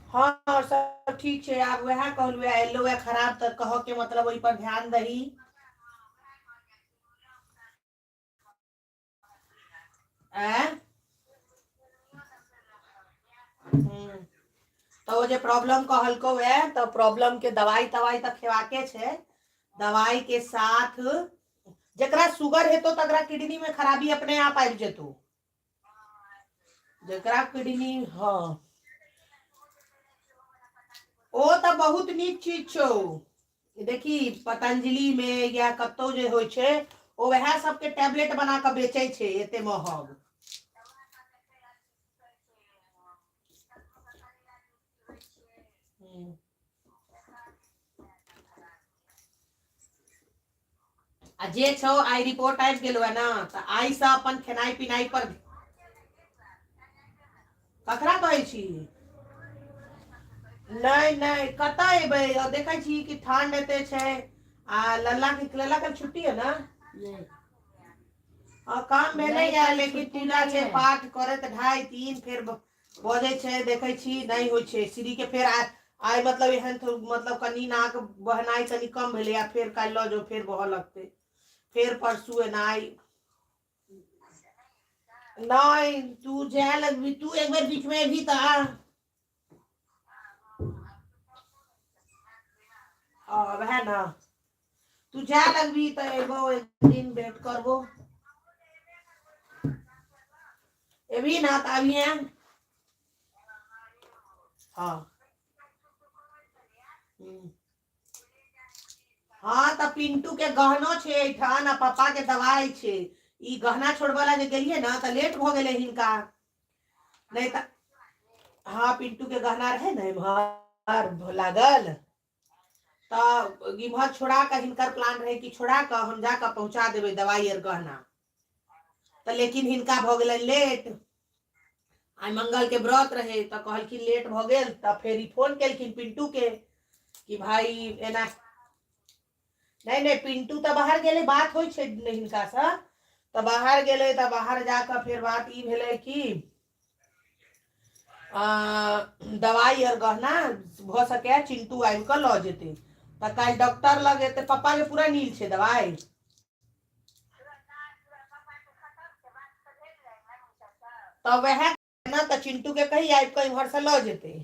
Speaker 1: हँ आओर सब ठीक छै। आब वएह कहलहुँ एलो है खराब तऽ कहऽ के मतलब ओहि पर ध्यान दही। आँय तऽ ओ जे प्रॉब्लम कहलकौ है तऽ प्रॉब्लम के दवाई तवाई तऽ खेबाके छै। दवाई के साथ जकरा शुगर हेतौ तकरा किडनी में खराबी अपने आप आबि जेतौ, जकरा किडनी। हँ ओ तऽ बहुत नीक चीज छौ। देखी पतंजलि मे या कतौ जे होइ छै ओ वएह सबके टैबलेट बना कऽ बेचै छै एते महग। आ जे छौ आइ रिपोर्ट आबि गेलौ है ने तऽ आइसँ अपन खेनाइ पिनाइ पर ककरा कहै छी? नहि नहि कतऽ एबै, देखै छी कि ठंड एते छै आ लल्ला के लल्ला के छुट्टी है ने?
Speaker 2: नहीं।
Speaker 1: हँ काम भेलै
Speaker 2: नहीं
Speaker 1: या
Speaker 2: कल
Speaker 1: लेकिन
Speaker 2: छुट्टी
Speaker 1: पूजा
Speaker 2: नहीं
Speaker 1: छै
Speaker 2: है।
Speaker 1: पाठ करैत 2:30 3 फेर बजै छै, देखै छी नहि होइ छै। श्री के फेर आइ आइ मतलब एहन मतलब कनि नाक बहनाइ कनि कम भेलै आ फेर काल्हि लऽ जाउ फेर बहऽ लगतै, फेर परसू एनाइ। नहि तू जाय लगबी, तू एक बेर बीच में एबही तऽ आ। हँ वएह ने, तू जाय लगबी तऽ एबो एक दिन भेंट करबो। एबही ना तऽ अभिये। हँ हँ तऽ पिंटू के गहनो छै एहिठाम आ पापा के दवाई छै। ई गहना छोड़बऽ ला जे गेलियै ने तऽ लेट भऽ गेलै हिनका, नहि तऽ हँ पिंटू के गहना रहै ने एम्हर लागल तऽ इम्हर छोड़ा कऽ हिनकर प्लान रहै कि छोड़ा कऽ हम जा कऽ पहुँचा देबै दवाई आर गहना, तऽ लेकिन हिनका भऽ गेलनि लेट। आइ मंगल के व्रत रहे तऽ कहलखिन लेट भऽ गेल, तऽ फेर ई फोन केलखिन पिंटू के कि भाई एना नहि नहि पिंटू तऽ बाहर गेलै, बात होइ छै हिनकासँ तऽ बाहर गेलै, तऽ बाहर जा कऽ फेर बात ई भेलै कि दवाइ आओर गहना भऽ सकैए चिन्टू आबि कऽ लऽ जेतै। तऽ काल्हि डॉक्टर लग एतै। पप्पाके पूरा नील छै दवाइ? तऽ वएह ने, तऽ चिन्टूके कही आबि कऽ इम्हरसँ लऽ जेतै।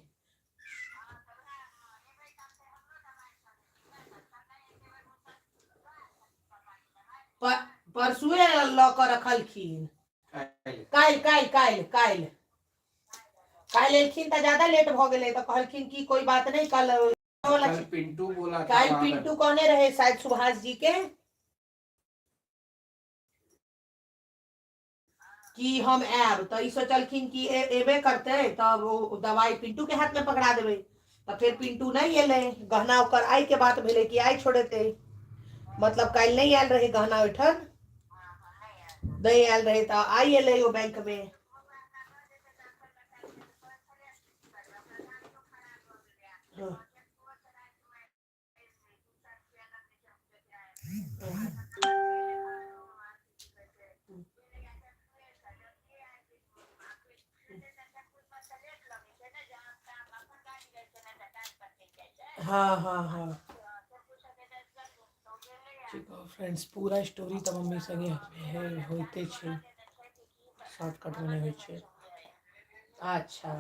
Speaker 1: परसुए लऽ कऽ रखलखिन। काल्हि काल्हि काल्हि काल्हि काल्हि एलखिन तऽ ज्यादा लेट भऽ गेलै, तऽ कहलखिन कि कोई बात नहीं, कल
Speaker 3: कल पिंटू बोला था।
Speaker 1: काल्हि पिंटू कहने रहे शायद सुभाष जी के कि हम आयब, तऽ ई सोचलखिन कि एबे करतै तब ओ दवाइ पिंटू के हाथ में पकड़ा देबै। तऽ फेर पिंटू नहि एलै। गहना ओकर आइ के बात भेलै कि आइ छोड़ेतै, मतलब काल्हि नहि आयल रहै गहना ओहिठाम, नहि आयल रहै, तऽ आइ एलै ओ बैंक मे। हँ। हँ हँ हँ ठीक। फ्रेंड्स, पूरा स्टोरी तऽ मम्मी संगे होइते छै, शॉर्टकटमे नहि होइ छै। अच्छा,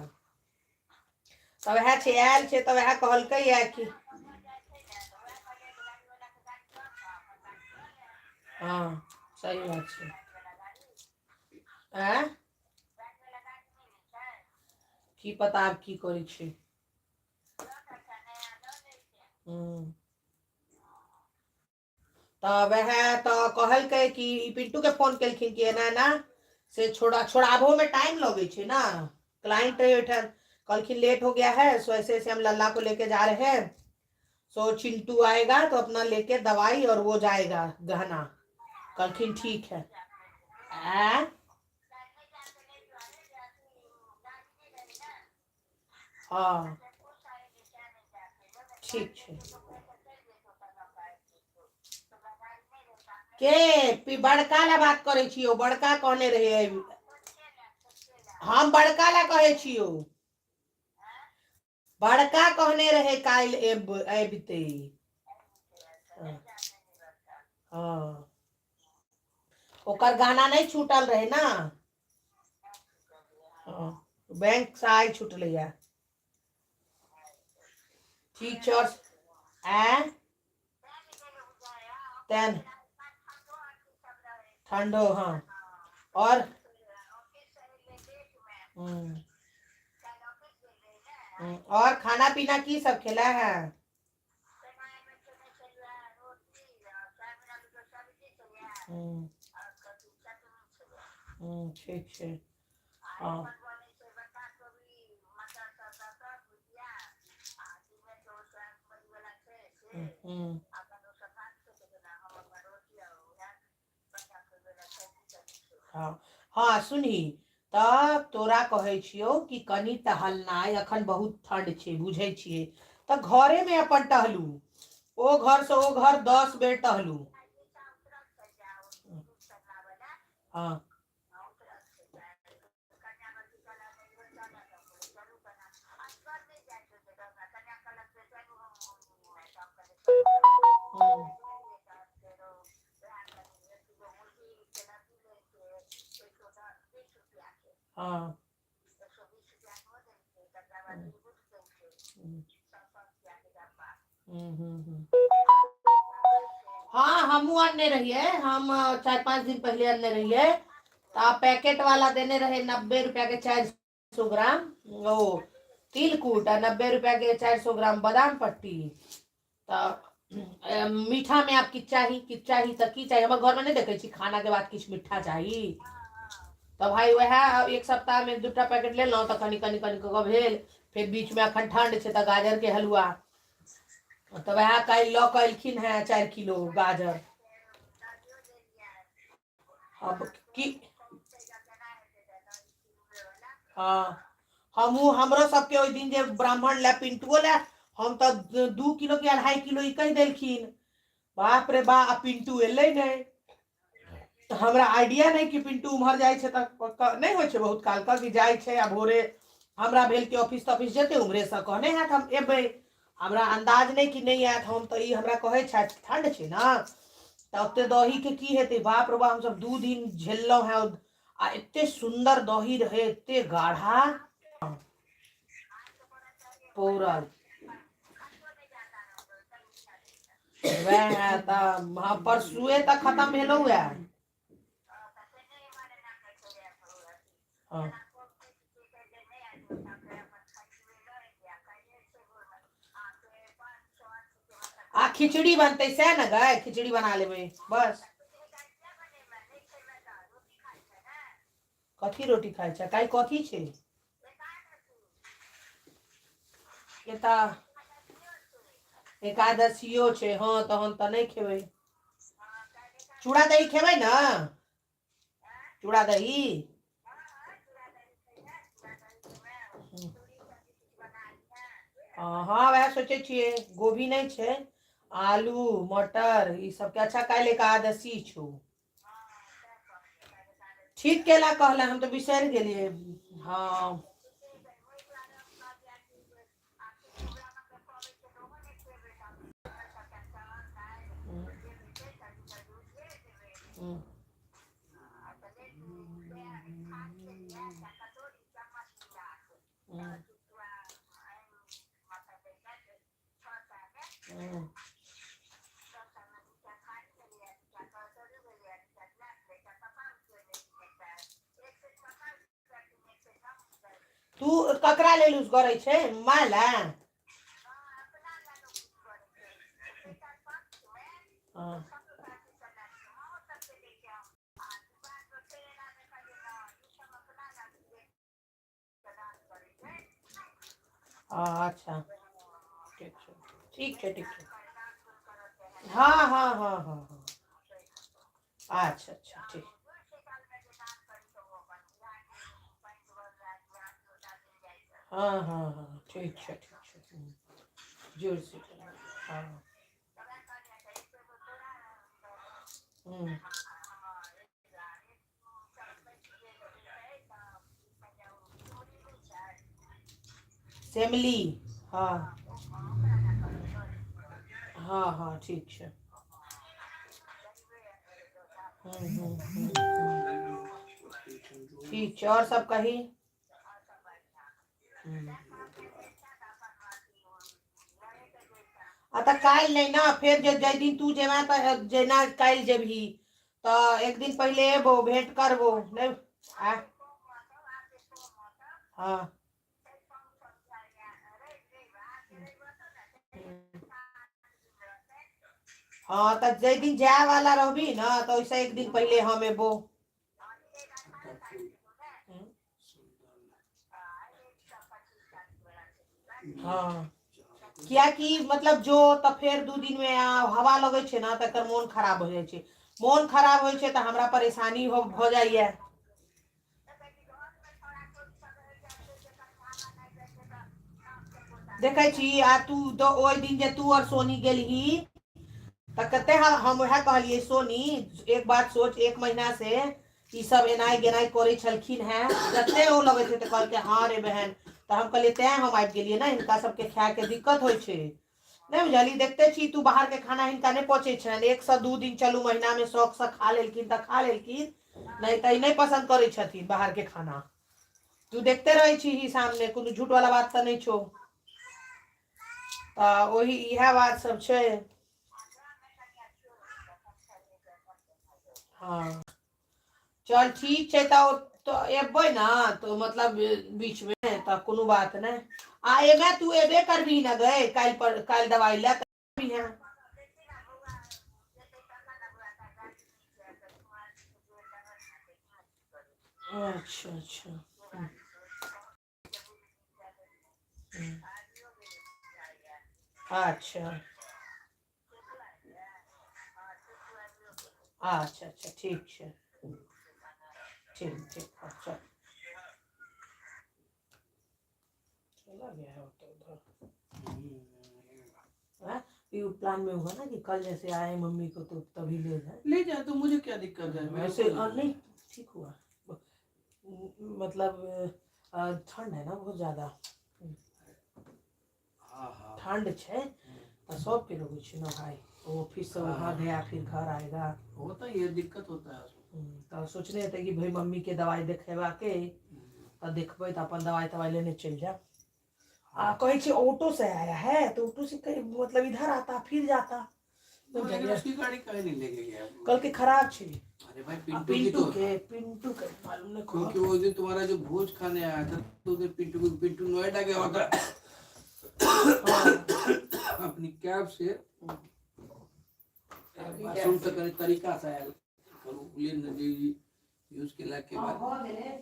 Speaker 1: तऽ वएह छै, आयल छै तऽ वएह कहलकै या कि हँ, सही बात छै। आँय, की पता आब की करै छै। हूँ, तऽ वएह तऽ कहलकै कि ई पिंटू के फोन केलखिन कि एना एना से छोड़ा छोड़ाबो में टाइम लगै छै ना, क्लाइंट रहे ओहिठाम। कहलखिन लेट हो गया है, सो ऐसे ऐसे हम लल्ला को लेके जा रहे हैं, सो चिंटू आएगा तो अपना लेके दवाई और वो जाएगा गहना। कहलखिन ठीक है। आ हँ, ठीक छै। के पी बड़का ला बात करै छियौ? बड़का कहने रहे, हम बड़का ला कहै छियौ। बड़का कहने रहे काल्हि अबितै। हँ, ओकर गाना नहि छूटल रहे ना। हँ, बैंक से आइ छूटलैया। ठीक छै। आओर आँय तें ठंडो। हाँ, और और खाना पीना की सब खेला है? हम्म हम्म ठीक छै। हँ हम्म हँ हँ, सुनही तऽ तोरा कहै छियौ कि कनि टहलनाइ, अखन बहुत ठंड छै, बुझै छियै, तऽ घरेमे अपन टहलू, ओ घरसँ ओ घर 10 बेर टहलू। हँ हूँ हँ हूँ हूँ हूँ हँ, हमहूँ अनने रहियै। हम 4-5 दिन पहिले अनने रहियै, तऽ पैकेट वाला देने रहे 90 रुपया के 400 ग्राम ओ तिलकुट आ 90 रुपया के 400 ग्राम बादाम पट्टी। तऽ मीठा मे आब किछु चाही, किछु चाही तऽ की चाही? हमर घरमे नहि देखै छी, खाना के बाद किछु मीठा चाही। तऽ भाय वएह एक सप्ताहमे दूटा पैकेट लेलहुँ, तऽ कनि कनि कनि कऽ भेल। फेर बीचमे अखन ठंड छै तऽ गाजरके हलुआ, तऽ वएह काल्हि लऽ कऽ एलखिन हेँ 4 किलो गाजर। अब की, हँ, हमहूँ, हमरो सबके ओहि दिन जे ब्राह्मण लए, पिंटुओ लए, हम तऽ 2 किलो के 2.5 किलो ई कहि देलखिन। बाप रे बा, आ पिंटू एलै नहि, तऽ हमरा आइडिया नहि कि पिंटू उम्हर जाइ छै। तऽ नहि होइ छै बहुत काल के कि जाइ छै आ भोरे हमरा भेल कि ऑफिस तॉफिस जेतै उम्हरेसँ कहने हैत हम एबै। हमरा अन्दाज नहि कि नहि आयत। हम तऽ ई हमरा कहै छथि ठण्ड छै ने तऽ ओते दहीके की हेतै। बाप रे बाप, हमसब 2 दिन झेललहुँ हेँ आ एते सुन्दर दही रहै, एते गाढ़ा पौरल। वएह तऽ परसुए तऽ खतम भेलौ हे। हँ आ खिचड़ी बनतै सएह ने गै, खिचड़ी बना लेबै बस। कथी रोटी खाइ छै काल्हि? कथी छै एतऽ? एकादशियो छै। हँ, तहन तऽ नहि खेबै। चूड़ा दही खेबै ने? चूड़ा दही। हँ, वएह सोचै छियै। गोभी नहि छै, आलू मटर ई सबके। अच्छा, काल्हि एकादशी छौ, ठीक केला कहले, हम तऽ बिसरि गेलियै। हँ तू ककरा लेल यूज करै छै? माँ लए? हँ अच्छा, ठीक छै, ठीक छै, ठीक छै। हँ हँ हँ हँ हँ अच्छा अच्छा, ठीक। हँ हँ हँ ठीक छै, ठीक छै। जोर से। हँ हूँ सेमली। हँ हँ हँ ठीक छै। हूँ हूँ हूँ ठीक छै। आओर सब कही। आ तऽ काल्हि नहि ने, फेर जे जाहि दिन तू जेबे तऽ जेना काल्हि जेबही तऽ एक दिन पहिले एबो, भेंट करबो। नहि आ हँ हँ, तऽ जाहि दिन जाय वाला रहबी ने तऽ ओहिसँ एक दिन पहिले हम एबो। हँ, कियाकि मतलब जो तऽ फेर 2 दिन मे हवा लगै छै ने तऽ एकर मोन खराब हो जाइ छै। मोन खराब होइ छै तऽ हमरा परेशानी हो भऽ जाइया। देखै छी, आ तू तऽ ओहि दिन जे तू और सोनी गेलही तऽ कते हम उएह कहलियै, सोनी एक बात सोच, एक महीना से ई सब एनाइ गेनाइ करै छलखिन हेँ, कते ओ लगै छै। तऽ कहलकै हँ रे बहन। तऽ हम कहलियै तैं हम आबि गेलियै ने, हिनका सबके खायके दिक्कत होइ छै। नहि बुझलही? देखते छी तू, बाहरके खाना हिनका नहि पचै छनि। 1 सँ 2 दिन चलू महीनामे शौकसँ खा लेलखिन तऽ खा लेलखिन, नहि तऽ ई नहि पसन्द करै छथिन बाहरके खाना। तू देखते रहै छी सामने, कोनो झूठ वाला बात तऽ नहि छौ। तऽ ओही इएह बात सब छै। हँ, चल ठीक छै। तऽ तऽ एबै ने तऽ मतलब बीचमे तऽ कोनो बात नहि। आ एमे तू एबे करबही ने गै काल्हि पर? काल्हि दवाइ लए कऽ। अच्छा अच्छा। अच्छा अच्छा अच्छा, ठीक छै, ठीक ठीक। अच्छा, चला गया है तो उधर। हाँ, ये प्लान में हुआ ना कि कल जैसे आए मम्मी को तो तभी ले जाए।
Speaker 3: ले जाए तो मुझे क्या दिक्कत है? मेरे
Speaker 1: वैसे
Speaker 3: को
Speaker 1: नहीं, ठीक हुआ। मतलब ठंड है ना बहुत ज्यादा।
Speaker 3: हाँ हाँ।
Speaker 1: ठंड छै तऽ सबके लगै छै ने भाई। वो ऑफिस से वहाँ गया फिर घर आएगा।
Speaker 3: होता ही है, दिक्कत होता है उसमें।
Speaker 1: तऽ सोचने हेतै कि भाई मम्मी के दवाई देखेबाके, तऽ देखबै तऽ अपन दवाई तवाई लेने चलि जायब। आ कहै छै ऑटो से आया है, तो ऑटो से कहीं मतलब इधर आता फिर जाता।
Speaker 3: तो लेकिन उसकी गाड़ी काहे नहीं ले गई है?
Speaker 1: कल के खराब छै।
Speaker 3: अरे भाई
Speaker 1: आ
Speaker 3: पिंटू की
Speaker 1: पिंटू
Speaker 3: तो
Speaker 1: के, पिंटू के मालूम नहीं कहाँ।
Speaker 3: क्योंकि वो दिन तुम्हारा जो भोज खाने आया था तो उधर पिंटू को, पिंटू नोएडा गया होता अपनी कैब से। बाथरूम तक करे तरीका से आयल करू ले नदी यूज केला के बाद।
Speaker 1: भऽ गेलै।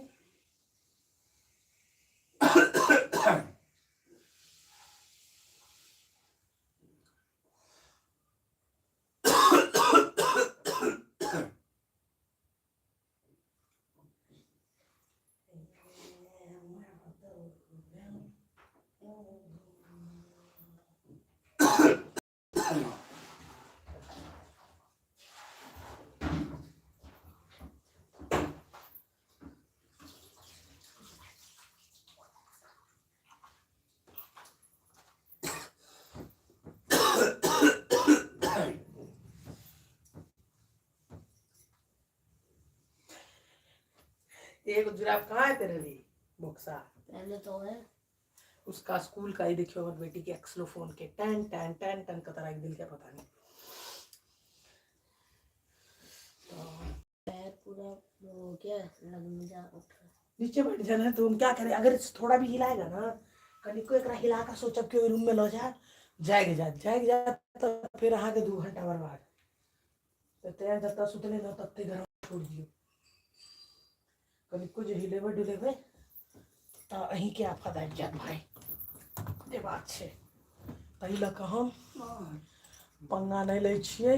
Speaker 1: एगो जुराब कहाँ है तेरे लिए बोक्सा?
Speaker 2: पहले तो है।
Speaker 1: उसका स्कूल का ही देखियो, हमर बेटी के एक्सलोफोन के टन टन टन टन कतरा एक दिल के पता नहीं। तो
Speaker 2: पैर पूरा वो क्या लगने जा उठ रहा।
Speaker 1: नीचे बैठ जाना है तो हम क्या करें? अगर थोड़ा भी हिलाएगा ना कनिको, एकरा हिला कर सोचब कि ओहि रूम में लऽ जा, जागि जायत, जागि जायत तऽ फेर अहाँके 2 घंटा बर्बाद। तऽ तेँ जतऽ सुतले ने तते गरम छोड़ि दियौ। कनिको जे हिलेबै डुलेबै तऽ अहीँके आफत आबि जायत भाय, जे बात छै। ताहि लऽ कऽ हम पंगा नहि लै छियै।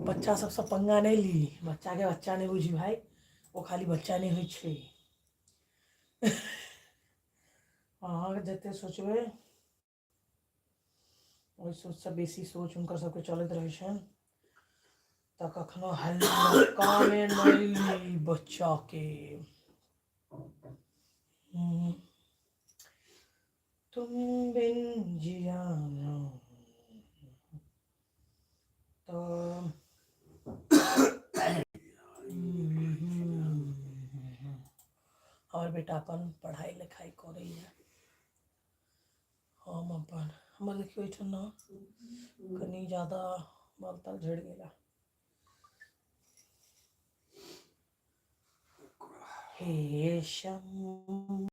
Speaker 1: बच्चा सबसँ पंगा नहि ली। बच्चाके बच्चा नहि बुझी भाय, ओ खाली बच्चा नहि होइ छै। अहाँ जते सोचबै ओहि सोचसँ बेसी सोच हुनकर सबके चलैत रहै छनि। तऽ कखनो हल्कामे नहि ली बच्चाके। तुम बिन जिया ना। तऽ हमर बेटा अपन पढ़ाइ लिखाइ करैए, हम अपन, हमर देखियौ एहिठाम ने कनि ज्यादा बाल ताल झड़ि गेला। हे शंभुनाथ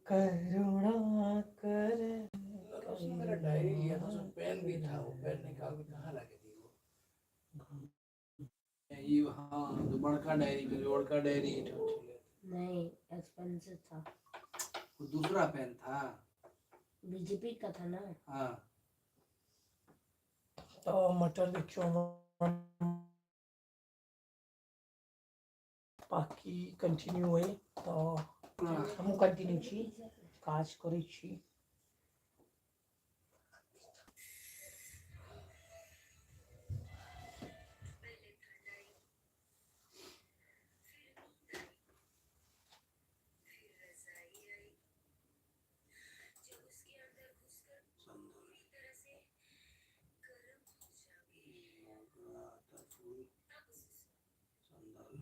Speaker 1: करुणा कर।
Speaker 3: उसने मेरा डायरी लिया था, उसमें पेन भी था, वो पेन निकाल के कहाँ रख दी वो? ये हाँ, तो बड़का डायरी में, बड़का डायरी।
Speaker 2: नहीं, एक्सपेंसिव था।
Speaker 3: वो दूसरा पेन था।
Speaker 2: बीजेपी का था ना।
Speaker 3: हाँ।
Speaker 1: तऽ मटर देखियौ बाकी कंटिन्यू अइ, तऽ हमहूँ कंटिन्यू छी, काज करै छी।
Speaker 3: फूल संदल।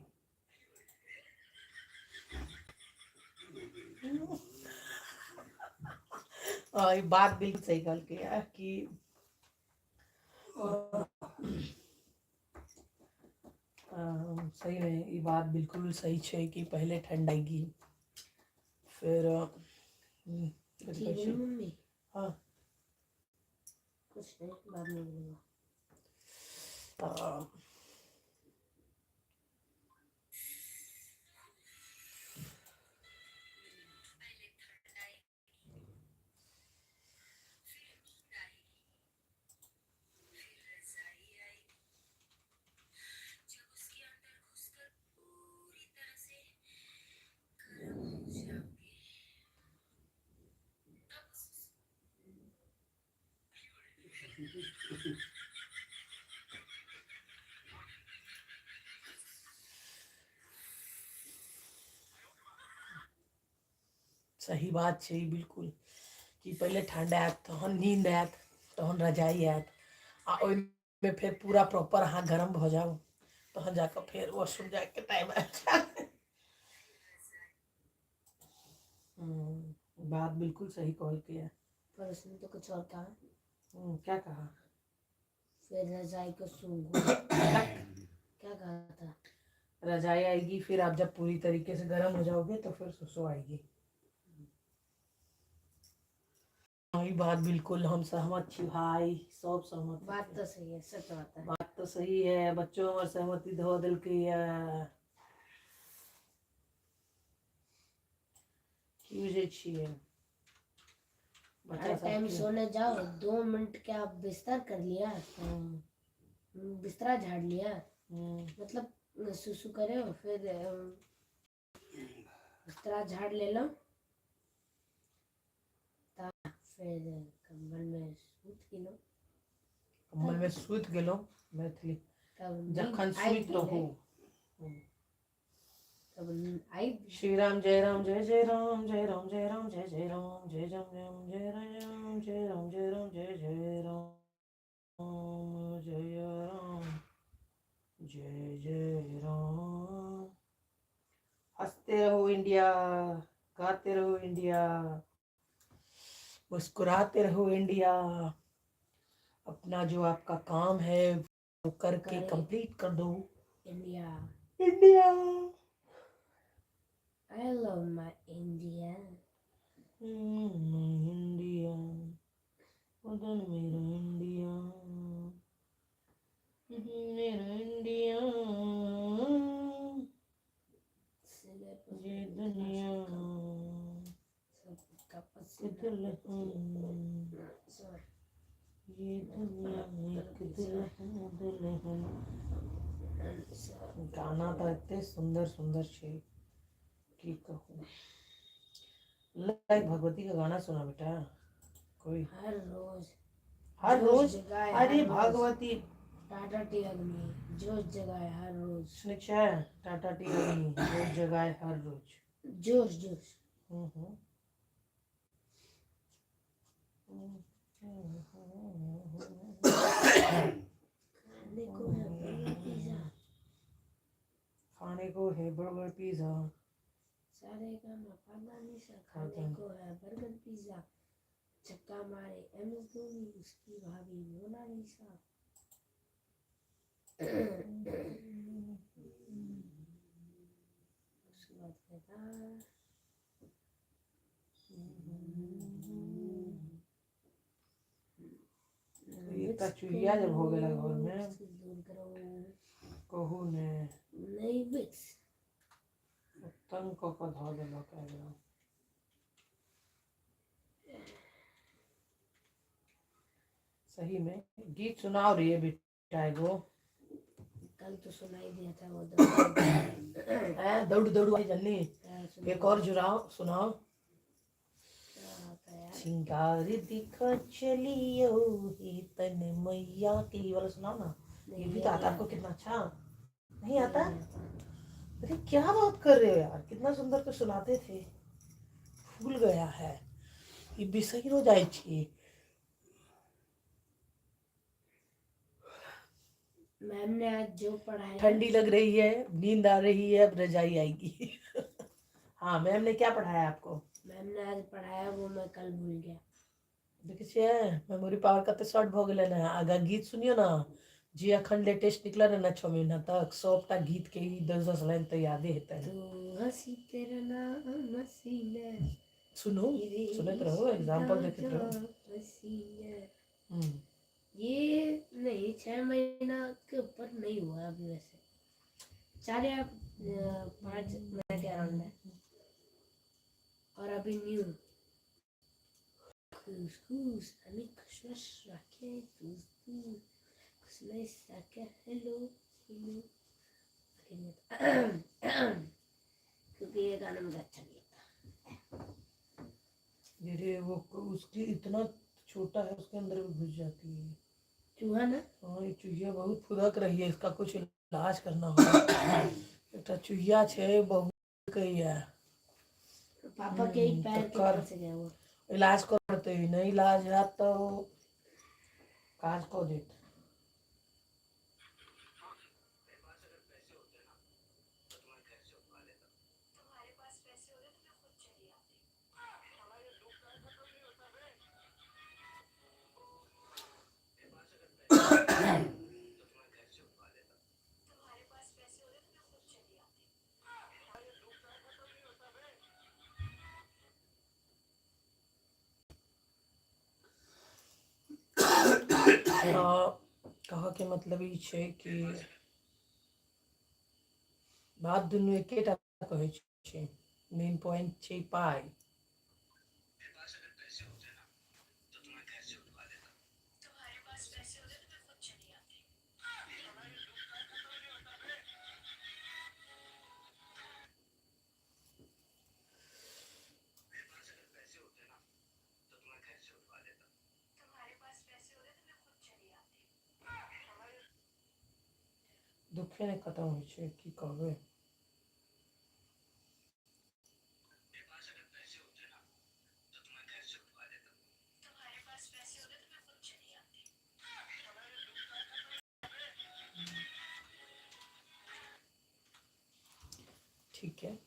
Speaker 1: ई बात बिल्कुल सही कहलकै है कि सही में ई बात बिल्कुल सही छै कि पहिले ठंड आएगी फिर कथी कहै
Speaker 2: ठीक है
Speaker 1: छै?
Speaker 2: मम्मी।
Speaker 1: हाँ।
Speaker 2: कुछ नहीं, बाद में बोलूँगा।
Speaker 1: तऽ सही बात छै ई बिल्कुल कि पहिले ठण्ड आयत तहन नींद आयत तहन रजाइ आयत आ ओहिमे फेर पूरा प्रॉपर अहाँ गरम भऽ जाउ तहन जाकऽ फेर वॉशरूम जाइके टाइम आयत। बात बिल्कुल सही कहलकै है।
Speaker 2: पर उसने तो कुछ और कहा।
Speaker 1: क्या कहा?
Speaker 2: फिर रजाई को सूंघो। क्या कहा था?
Speaker 1: रजाई आएगी, फिर आप जब पूरी तरीके से गर्म हो जाओगे तो फिर सुसु आएगी। हाँ, ई बात बिल्कुल हम सहमत छी भाई, सब सहमत।
Speaker 2: बात तो सही है, सच बात है।
Speaker 1: बात तो सही है बच्चों, हमर सहमति धो देलकै है। की बुझै छियै बच्चा
Speaker 2: हर टाइम
Speaker 1: सबके?
Speaker 2: सोने जाओ 2 मिनट के आप बिस्तर कर लिया, बिस्तरा झाड़ लिया, मतलब सुसु करे हो, फिर बिस्तरा झाड़ ले लो, फिर कंबल में सूत गेलो।
Speaker 1: कंबल में सुति गेलहुँ मैथिली।
Speaker 2: तब नींद
Speaker 1: जखन
Speaker 2: आबि
Speaker 1: सुति रहू।
Speaker 2: गेलै, तब नींद आबि।
Speaker 1: श्री राम जय राम जय जय राम जय राम जय राम जय जय राम जय राम राम जय राम जय राम जय राम जय जय राम जय राम जय जय राम। हंसते रहो इंडिया, गाते रहो इंडिया, मुस्कुराते रहो इंडिया। अपना जो आपका काम है वो करके
Speaker 2: करे।
Speaker 1: कंप्लीट कर दो।
Speaker 2: India.
Speaker 1: India.
Speaker 2: I love my India.
Speaker 1: India वतन मेरा, इंडिया मेरा, इंडिया ये दुनिया
Speaker 2: सबका
Speaker 1: एक
Speaker 2: पसीना
Speaker 1: दुल्हन, ये दुनिया एक दुल्हन दुल्हन। गाना तऽ एते सुंदर सुंदर छै की कहूँ। लाइक भगवती का गाना सुना बेटा कोई।
Speaker 2: हर रोज।
Speaker 1: हर
Speaker 2: जोश
Speaker 1: रोज।
Speaker 2: जगाए
Speaker 1: अरे
Speaker 2: हर रोज।
Speaker 1: भगवती।
Speaker 2: टाटा टी अग्नि जोश जगाए हर रोज।
Speaker 1: सुनै छै टाटा टी अग्नि रोज जगाए हर रोज।
Speaker 2: जोश जोश।
Speaker 1: हम्म हम्म
Speaker 2: खाने को है बर्गर पिज्जा।
Speaker 1: खाने को है बर्गर पिज्जा।
Speaker 2: सारे गामा पादानी सा, खाने को है बर्गर पिज्जा। छक्का मारे एम एस धोनी, उसकी भाभी मोनालिसा। उसके बाद क्या था?
Speaker 1: एकटा चुहिया जब हो गेल घर में।
Speaker 2: दूर करो।
Speaker 1: कहू ने।
Speaker 2: नहीं, विक्स।
Speaker 1: तंग कऽ कऽ धऽ देलक एकदम। सही में गीत सुनाओ रे बेटा एगो।
Speaker 2: कल तो सुनाई दिया था वो दौड़।
Speaker 1: हैं, दौड़ दौड़ आई जन्नी।
Speaker 2: सुनाई।
Speaker 1: एक और जुड़ाओ, सुनाओ।
Speaker 2: क्या होता है यार?
Speaker 1: सिंगार दिखा चलियो हे तन मैया के, ये वाला सुनाओ ना। ये भी तो आता आपको कितना अच्छा। नहीं आता? अरे क्या बात कर रहे हो यार, कितना सुंदर तो सुनाते थे, भूल गया है। ई बिसरि जाइ छी।
Speaker 2: मैम ने आज जो पढ़ाया।
Speaker 1: ठंडी लग रही है, नींद आ रही है, अब रजाई आएगी। हाँ, मैम ने क्या पढ़ाया आपको?
Speaker 2: मैम ने आज पढ़ाया वो मैं कल भूल गया।
Speaker 1: देखै छियै मेमोरी पावर कते शॉर्ट भऽ गेलै ने। आगाँ गीत सुनियौ ने जे अखन लेटेस्ट निकलल है ना 6 महीना तक, सबटा गीत के ई 10-10 लाइन तऽ यादे हेतै।
Speaker 2: तू हंसी तेरा नाम हसीना।
Speaker 1: सुनू, सुनैत रहू, एग्जाम्पल देखैत रहू।
Speaker 2: हसीना। ये नहीं, 6 महीना के ऊपर नहीं हुआ अभी वैसे, 4 या 5 महीने के अराउंड है। और अभी न्यू खुश खुश अमी खुशमश रखे तू तू खुशमश रखे हेलो हेलो। आगे नहीं आता क्योंकि ये गाना मुझे अच्छा नहीं लगता।
Speaker 1: अरे वो उसकी इतना छोटा है, उसके अंदर भी घुस जाती है।
Speaker 2: चूहा ना?
Speaker 1: हाँ, ये चूहिया बहुत फुदक रही है, इसका कुछ इलाज करना होगा। एकटा चूहिया छै बहुत कहैया।
Speaker 2: पापा के ही
Speaker 1: तो
Speaker 2: पैर के
Speaker 1: कर
Speaker 2: पास से गया वो।
Speaker 1: इलाज करते, नहि इलाज हैत तऽ ओ काज कऽ देत। तऽ कहऽके मतलब ई छै कि बात दुनू एकेटा कहै छै, मेन पॉइंट छै पाइ। दुखे नहि खतम होइ छै, की कहबै। ठीक है।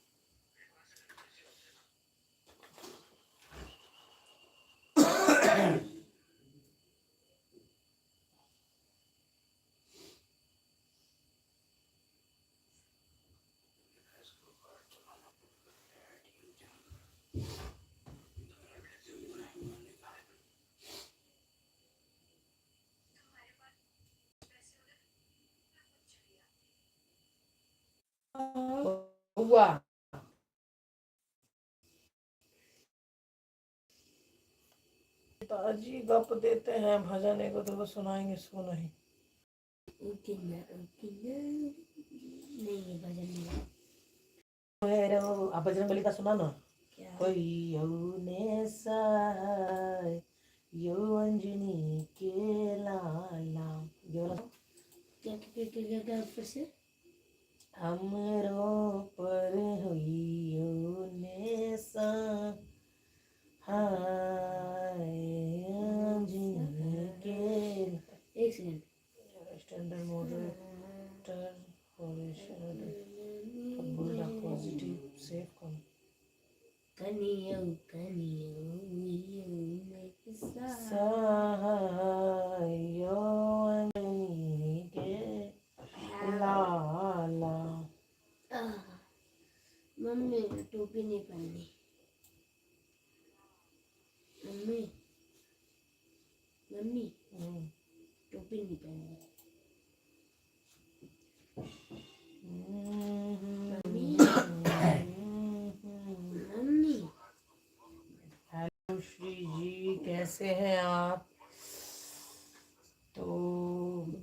Speaker 1: बौआ, पिताजी गप देते हैं, भजन एगो दूगो सुनाएंगे, सो नहीं।
Speaker 2: किन्ना किन्ना नहीं, ये भजन नहीं है।
Speaker 1: आप बजरंग बली का सुना ना।
Speaker 2: क्या?
Speaker 1: कोई ने सहाय यो अंजनी के लाला, ये वाला।
Speaker 2: क्या क्या क्या क्या क्या, फिर से?
Speaker 1: हमरो पर हुई ने सहाय अंजनी के।
Speaker 2: एक second.
Speaker 1: Standard moderator positive safe कौन?
Speaker 2: कनियो कनियो ने सा
Speaker 1: सहाय अंजनी के लाला।
Speaker 2: आह, मम्मी, टोपी नहीं पहननी। मम्मी, मम्मी, टोपी नहीं पहननी। Mummy, mummy.
Speaker 1: हेलो श्री जी, कैसे हैं आप? तो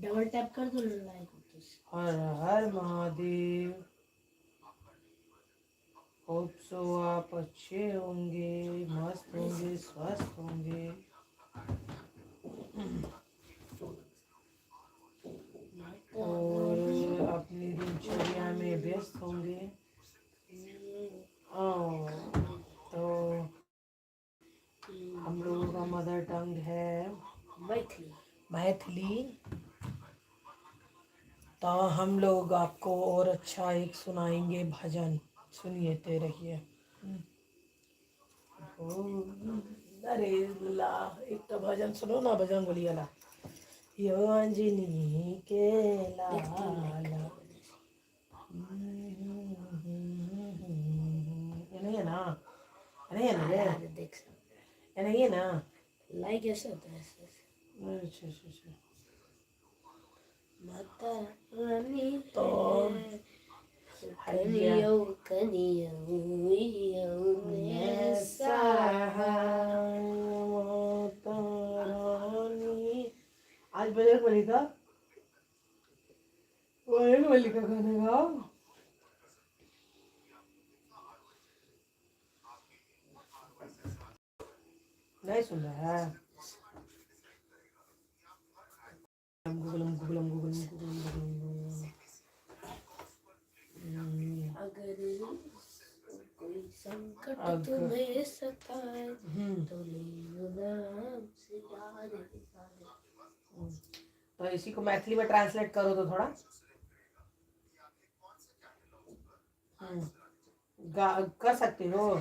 Speaker 2: डबल टैप कर दो, लाइक होता है।
Speaker 1: हर हर महादेव। होप सो आप अच्छे होंगे, मस्त होंगे, स्वस्थ होंगे और अपनी दिनचर्या में व्यस्त होंगे। और तो हम लोगों का मदर टंग है
Speaker 2: मैथिली।
Speaker 1: मैथिली, तो हम लोग आपको और अच्छा एक सुनाएंगे भजन, सुनिए ते रहिए। ओ, अरे ला, एक तो भजन सुनो ना, बजरंग बली वाला, यो अंजनी के लाला। ये नहीं है ना? नहीं है ना रे?
Speaker 2: अरे, देख सकते।
Speaker 1: ये नहीं है ना?
Speaker 2: लाइक ऐसे होता है, ऐसे ऐसे।
Speaker 1: अच्छा अच्छा अच्छा।
Speaker 2: माता रानी।
Speaker 1: तो
Speaker 2: कनियो कनियो ने
Speaker 1: सहाय माता रानी। आज बजरंग बली का, बजरंग बली का गाना गाओ। नहीं सुन रहा है। गूगलम गूगलम गूगलम गूगलम गूगलम।
Speaker 2: अगर कोई सा संकट
Speaker 1: अग-
Speaker 2: तुम्हें सताए
Speaker 1: हम्म
Speaker 2: तो ले लो नाम श्री राधे राधे।
Speaker 1: तो इसी को मैथिली में ट्रांसलेट करो तो थोड़ा। हम्म, कर सकते हो।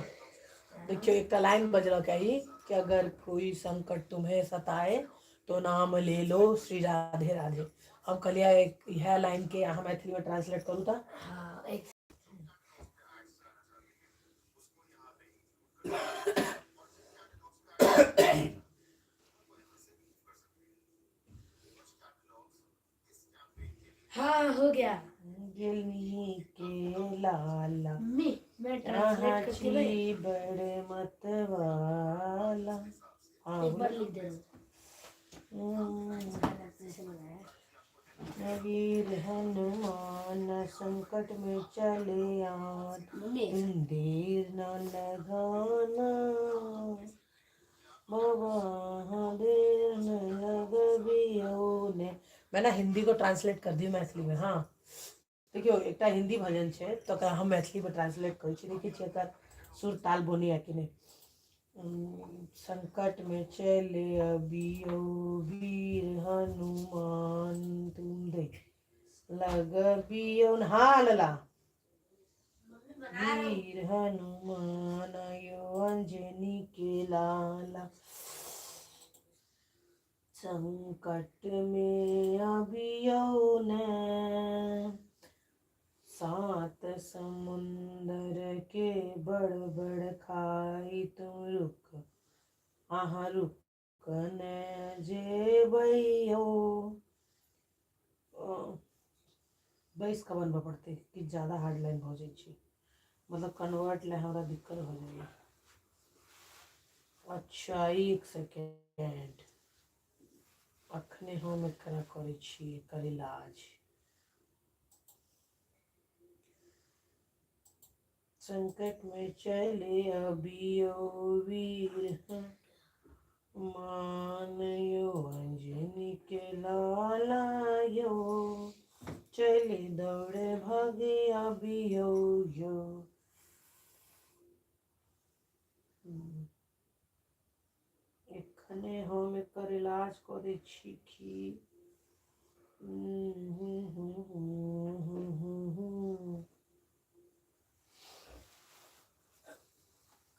Speaker 1: देखियो, एक लाइन बजलक है ई कि अगर कोई संकट तुम्हें सताए तो नाम ले लो श्री राधे राधे। हम कहलिए एक इएह लाइन के अहाँ मैथिली में ट्रांसलेट करू तऽ।
Speaker 2: हाँ, एक हाँ हो गया।
Speaker 1: गिलनी के लाला
Speaker 2: मम्मी, मैं ट्रांसलेट करके ना
Speaker 1: छी बड़े मतवाला। हाँ।
Speaker 2: एक बार लिख दे रहा हूँ।
Speaker 1: हम्म,
Speaker 2: जैसे बनाया।
Speaker 1: वीर हनुमान संकट में चले आन,
Speaker 2: मम्मी,
Speaker 1: तुम देर न लगाना बाबा, हाँ देर न लगबियो ने। मैं ना हिंदी को ट्रांसलेट कर दी मैथिली में। हाँ, देखियौ, एकटा हिंदी भजन छै तऽ ओकरा हम मैथिलीमे ट्रांसलेट करै छी। देखै छियै एकर सुर ताल बनैया कि नहि। संकट में चले अबियो वीर हनुमान, तुम दे लगबियो। हाँ लला, वीर हनुमान आयो अंजनी के लाला, संकट में अबियो ने, सात समुंदर के बड़ बड़ खाई, तुम रुक अहाँ रुक ने जेबैयो। बैस कऽ बनबऽ पड़तै, किछु ज्यादा हार्ड लाइन भऽ जाइ छै, मतलब कन्वर्ट लए हमरा दिक्कत भऽ जाइए। अच्छा, एक सेकेंड, अखने हम एकरा करै छी, एकर इलाज। संकट में चले अबियो वीर हनुमान यो, अंजनी के लाला यो, चले दौड़े भागे अबियो यो। एखने हम एकर इलाज करै छी की। हम्म, हम्म, हम्म, हम्म, हम्म, हम्म।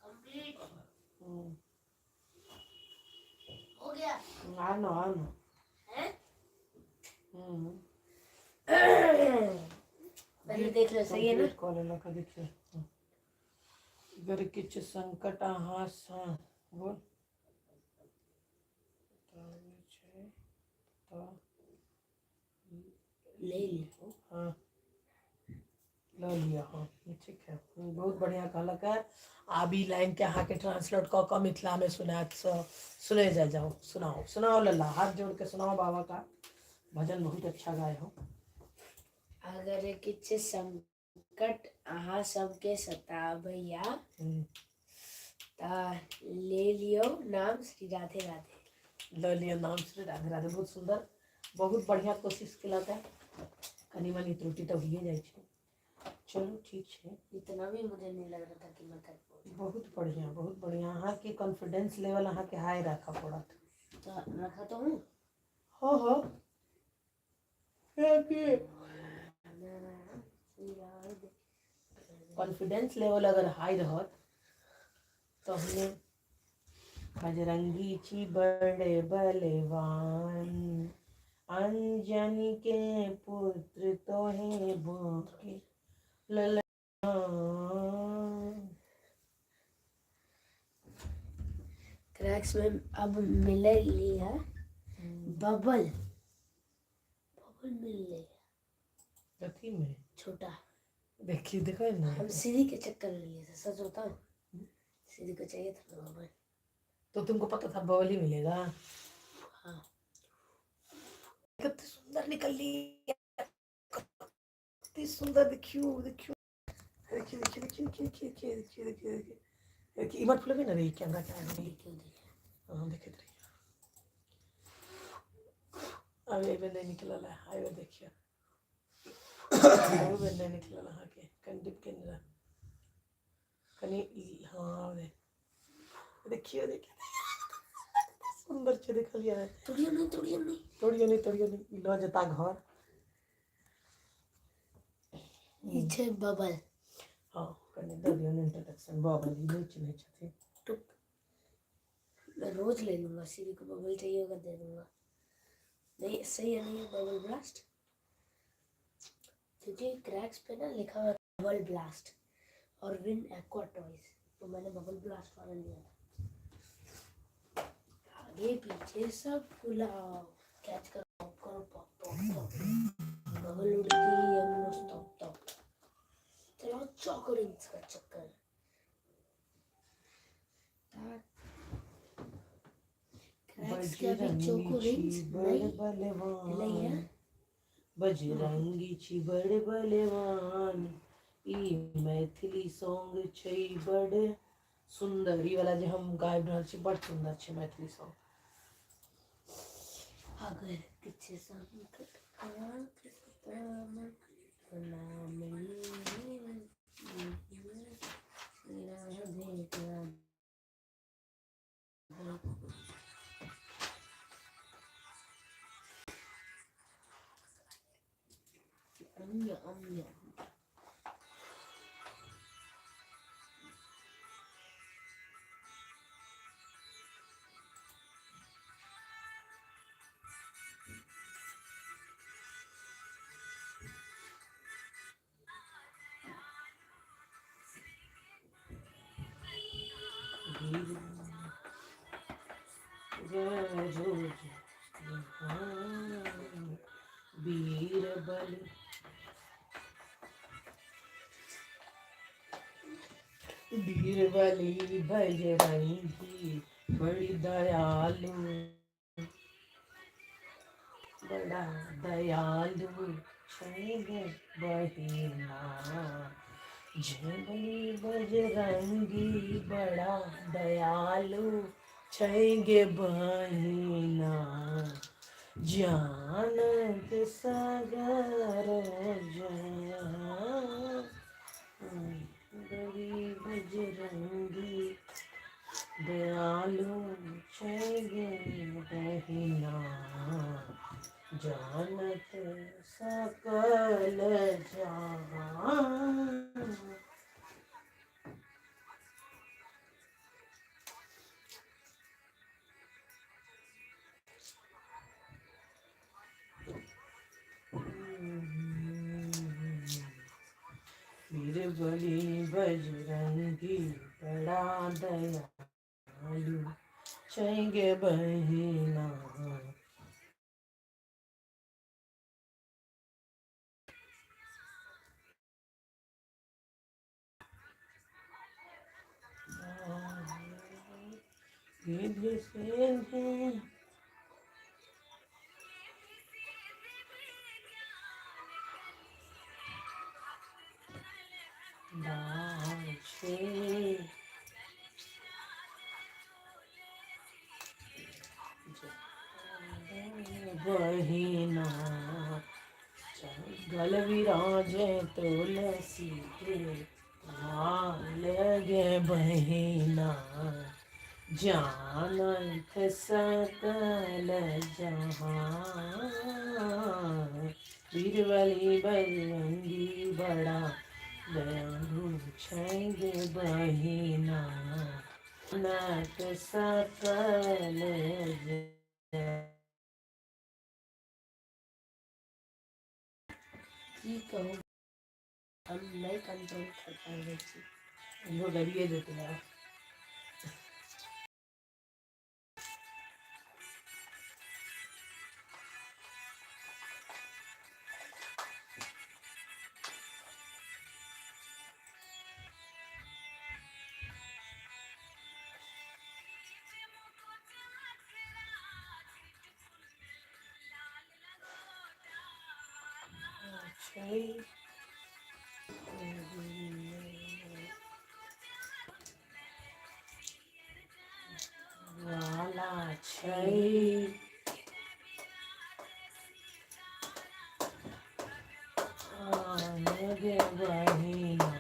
Speaker 2: कंप्लीट। हो गया।
Speaker 1: आनो आनो।
Speaker 2: है। पहले देख लो, सही है ना?
Speaker 1: कऽ लेलक। देखियौ, अगर किछु संकट अहाँ सँ बोल छै तऽ
Speaker 2: ले लियो।
Speaker 1: हाँ, लऽ लिअ। हाँ, ठीक है। बहुत बढ़िआँ कहलक है। आब ई लाइनके अहाँके ट्रांसलेट कऽ कऽ मिथिलामे सुनायत सुने जाय जाओ। सुनाओ सुनाओ लल्ला, हाथ जोड़ के सुनाओ। बाबा का भजन बहुत अच्छा गाए हो।
Speaker 2: अगर किछु संकट अहाँ सबके सताबैया तऽ ले लियौ नाम श्री राधे राधे।
Speaker 1: लऽ लिअ नाम श्री राधे राधे। बहुत सुंदर, बहुत बढ़िया कोशिश केलक है। कनि मनि त्रुटि तऽ होइए जाइ छै। चलू, ठीक छै।
Speaker 2: इतना भी मुझे नहीं लग रहा था कि मैं कर पाऊँ।
Speaker 1: बहुत बढ़िया, बहुत बढ़िया। अहाँके कॉन्फिडेंस लेवल अहाँके हाई राखऽ पड़त।
Speaker 2: तो रखा तो हूँ।
Speaker 1: हाँ, कियाकि
Speaker 2: श्री राधे।
Speaker 1: कॉन्फिडेंस लेवल अगर हाई रहत तहने। बजरंगी छी बड़े बलवान, अंजनी के पुत्र तोहे भोगे ललन।
Speaker 2: क्रैक्स में अब मिले ली है बबल, बबल मिल रही है।
Speaker 1: कथी में?
Speaker 2: छोटा।
Speaker 1: देखिए, देखो ना।
Speaker 2: हम सीढ़ी के चक्कर में लिए थे, सच बताऊं, सीढ़ी को चाहिए था ना बबल।
Speaker 1: तो तुमको पता था बबल ही मिलेगा?
Speaker 2: हाँ।
Speaker 1: कितनी सुंदर निकल रही है, कितनी सुंदर! देखियो देखियो देखियो देखियो देखियो देखियो देखियो देखियो देखियो देखियो देखियो। इमर फुलबे ना रे कैमरा के आगे।
Speaker 2: देखियो देखियो।
Speaker 1: हाँ, देखैत रहिए। अब एहिबेर नहि निकलल है। एहिबेर देखियौ, अहू बेर नहि निकलल अहाँके। कनि डिप केने रह, कनि हँ देखियौ देखियौ सुन्दर छै देखलियै
Speaker 2: तोड़ियो नहीं, तोड़ियो नहीं।
Speaker 1: तोड़ियो नहि, तोड़ियो नहि, ई लऽ जेता घर।
Speaker 2: ई छै बबल।
Speaker 1: हँ, कनि दऽ दियौ इंट्रोडक्शन। बबल ई नहि चिन्है छथिन।
Speaker 2: टुक, मैं रोज ले लूंगा। सीरी को बबल चाहिए होगा, दे दूंगा। नहीं, सही है, नहीं है बबल ब्लास्ट, क्योंकि क्रैक्स पे ना लिखा हुआ है बबल ब्लास्ट और विन एक्वा टॉयज, तो मैंने बबल ब्लास्ट वाला लिया था। आगे पीछे सब खुला, कैच करो, पॉप करो, पॉप पॉप पॉप, बबल उड़ती है, स्टॉप टॉप। चलो, चॉको रिंग्स का चक्कर। क्रैक्स के अभी चोको रिंग्स
Speaker 1: बड़
Speaker 2: नहीं
Speaker 1: बलवान
Speaker 2: नहीं है।
Speaker 1: बजरंगी छी बड़ बलवान। ई मैथिली सॉन्ग छै, बड़ सुन्दर। ई वाला जे हम गाबि रहल छी, बड़ सुन्दर छै मैथिली सॉन्ग।
Speaker 2: अगर किछ संकट आंख सताना तो नाम भेटना। यम यम।
Speaker 1: वीर जय जो बीरबल बीरबली बजरंगी बड़ी दयालु, बड़ा दयालु छै गे बहिना। जय बली बजरंगी बड़ा दयालु छै गे बहिना। जानत सागर जहां बड़ी बजरंगी दयालु छै गे बहिना। जानत सकल जहां। बीरबली बजरंगी बड़ा दयालु छै गे बहिना। रिद्धि सिद्धि छै बहिना। गल विराजे तुलसी के माल गे बहिना। जानत सकल जहां बीरबली बजरंगी बड़ा दयालु छै गे बहिना। जानत सकल
Speaker 2: की कहू, हम नहीं कंट्रोल कर पाबै छी।
Speaker 1: इहो गरिए जेतै आब। छै वाला छै गे बहिना।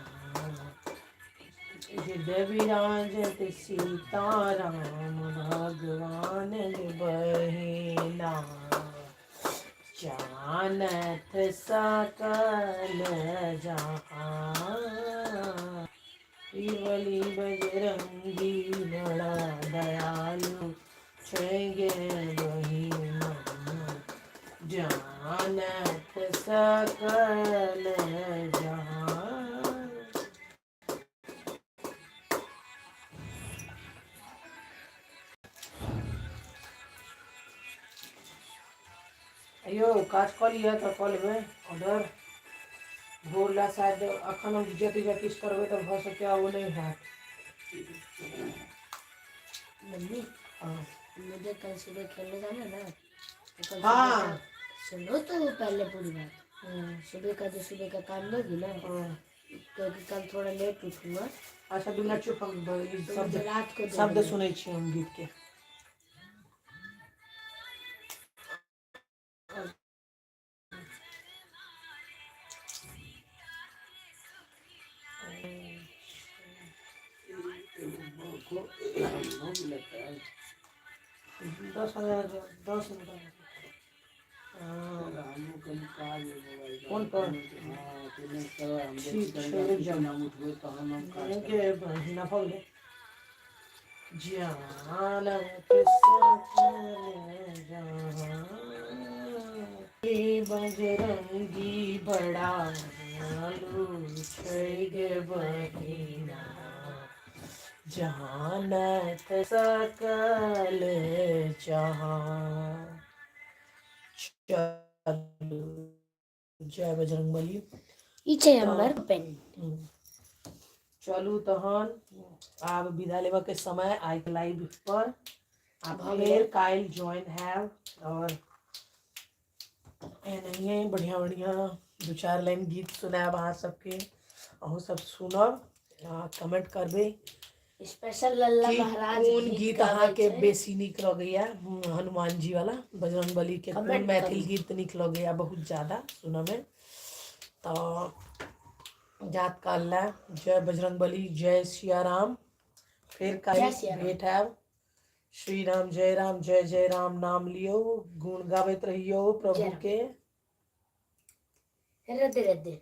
Speaker 1: विराजत सीताराम भगवान बहिना, जानत सकल जहां। बली बजरंगी बड़ा दयालु छै गे बहिना, जानत सकल जहां। अयो काज कऽ लिअ तऽ कऽ लेबै ऑर्डर भोर ला। शायद अखन हम जते जा किछु करबै तऽ भऽ सकैए ओ नहि हैत।
Speaker 2: मम्मी।
Speaker 1: हँ।
Speaker 2: मुझे कल सुबह खेलने जाना है ना, तो कल
Speaker 1: हाँ।
Speaker 2: सुबह का सुनो तो पहले पूरी बात। सुबह का जो सुबह का काम दोगी ना, क्योंकि कल थोड़ा लेट उठूंगा।
Speaker 1: अच्छा, 2 मिनट चुप, हम ई
Speaker 2: तो
Speaker 1: शब्द
Speaker 2: मुझे रात को दे
Speaker 1: शब्द
Speaker 2: देना।
Speaker 1: सुनै छी हम गीत के। 10,000, 10 मिनट। हाँ। फोन पर। ठीक छै, रुकि जाउ। गे बहिना, भऽ गेलै। जानत सकल जहां, बजरंगी बड़ा दयालु छै गे बहिना, जानत सकल जहां। चलू, जय बजरंगबली।
Speaker 2: ई छै हमर पेन।
Speaker 1: चलू तहन आब विदा लेबऽ के समय आइ लाइव पर आ
Speaker 2: भऽ
Speaker 1: फेर
Speaker 2: गेलै।
Speaker 1: काल्हि ज्वाइन हैब और एनाहिए बढ़िआँ बढ़िआँ दू चारि लाइन गीत सुनायब अहाँ सबके। अहूँ सब सुनब आ कमेंट करबै
Speaker 2: स्पेशल लल्ला
Speaker 1: कि
Speaker 2: महाराज
Speaker 1: कोन गीत
Speaker 2: गाबै
Speaker 1: अहाँके
Speaker 2: छै।
Speaker 1: बेसी नीक लगैया, हनुमान जी वाला, बजरंग बली के कोन
Speaker 2: कमेंट
Speaker 1: मैथिल
Speaker 2: करू।
Speaker 1: गीत नीक लगैया बहुत ज्यादा सुनऽमे। तऽ जात काल लए जय बजरंग बली, जय सिया राम। फेर
Speaker 2: जय
Speaker 1: काल्हि
Speaker 2: सिया राम।
Speaker 1: भेट हैब। श्री राम जय राम, जय जय राम नाम लियौ, गुण गाबैत रहियौ
Speaker 2: जय
Speaker 1: प्रभु
Speaker 2: राम।
Speaker 1: के।
Speaker 2: राधे राधे।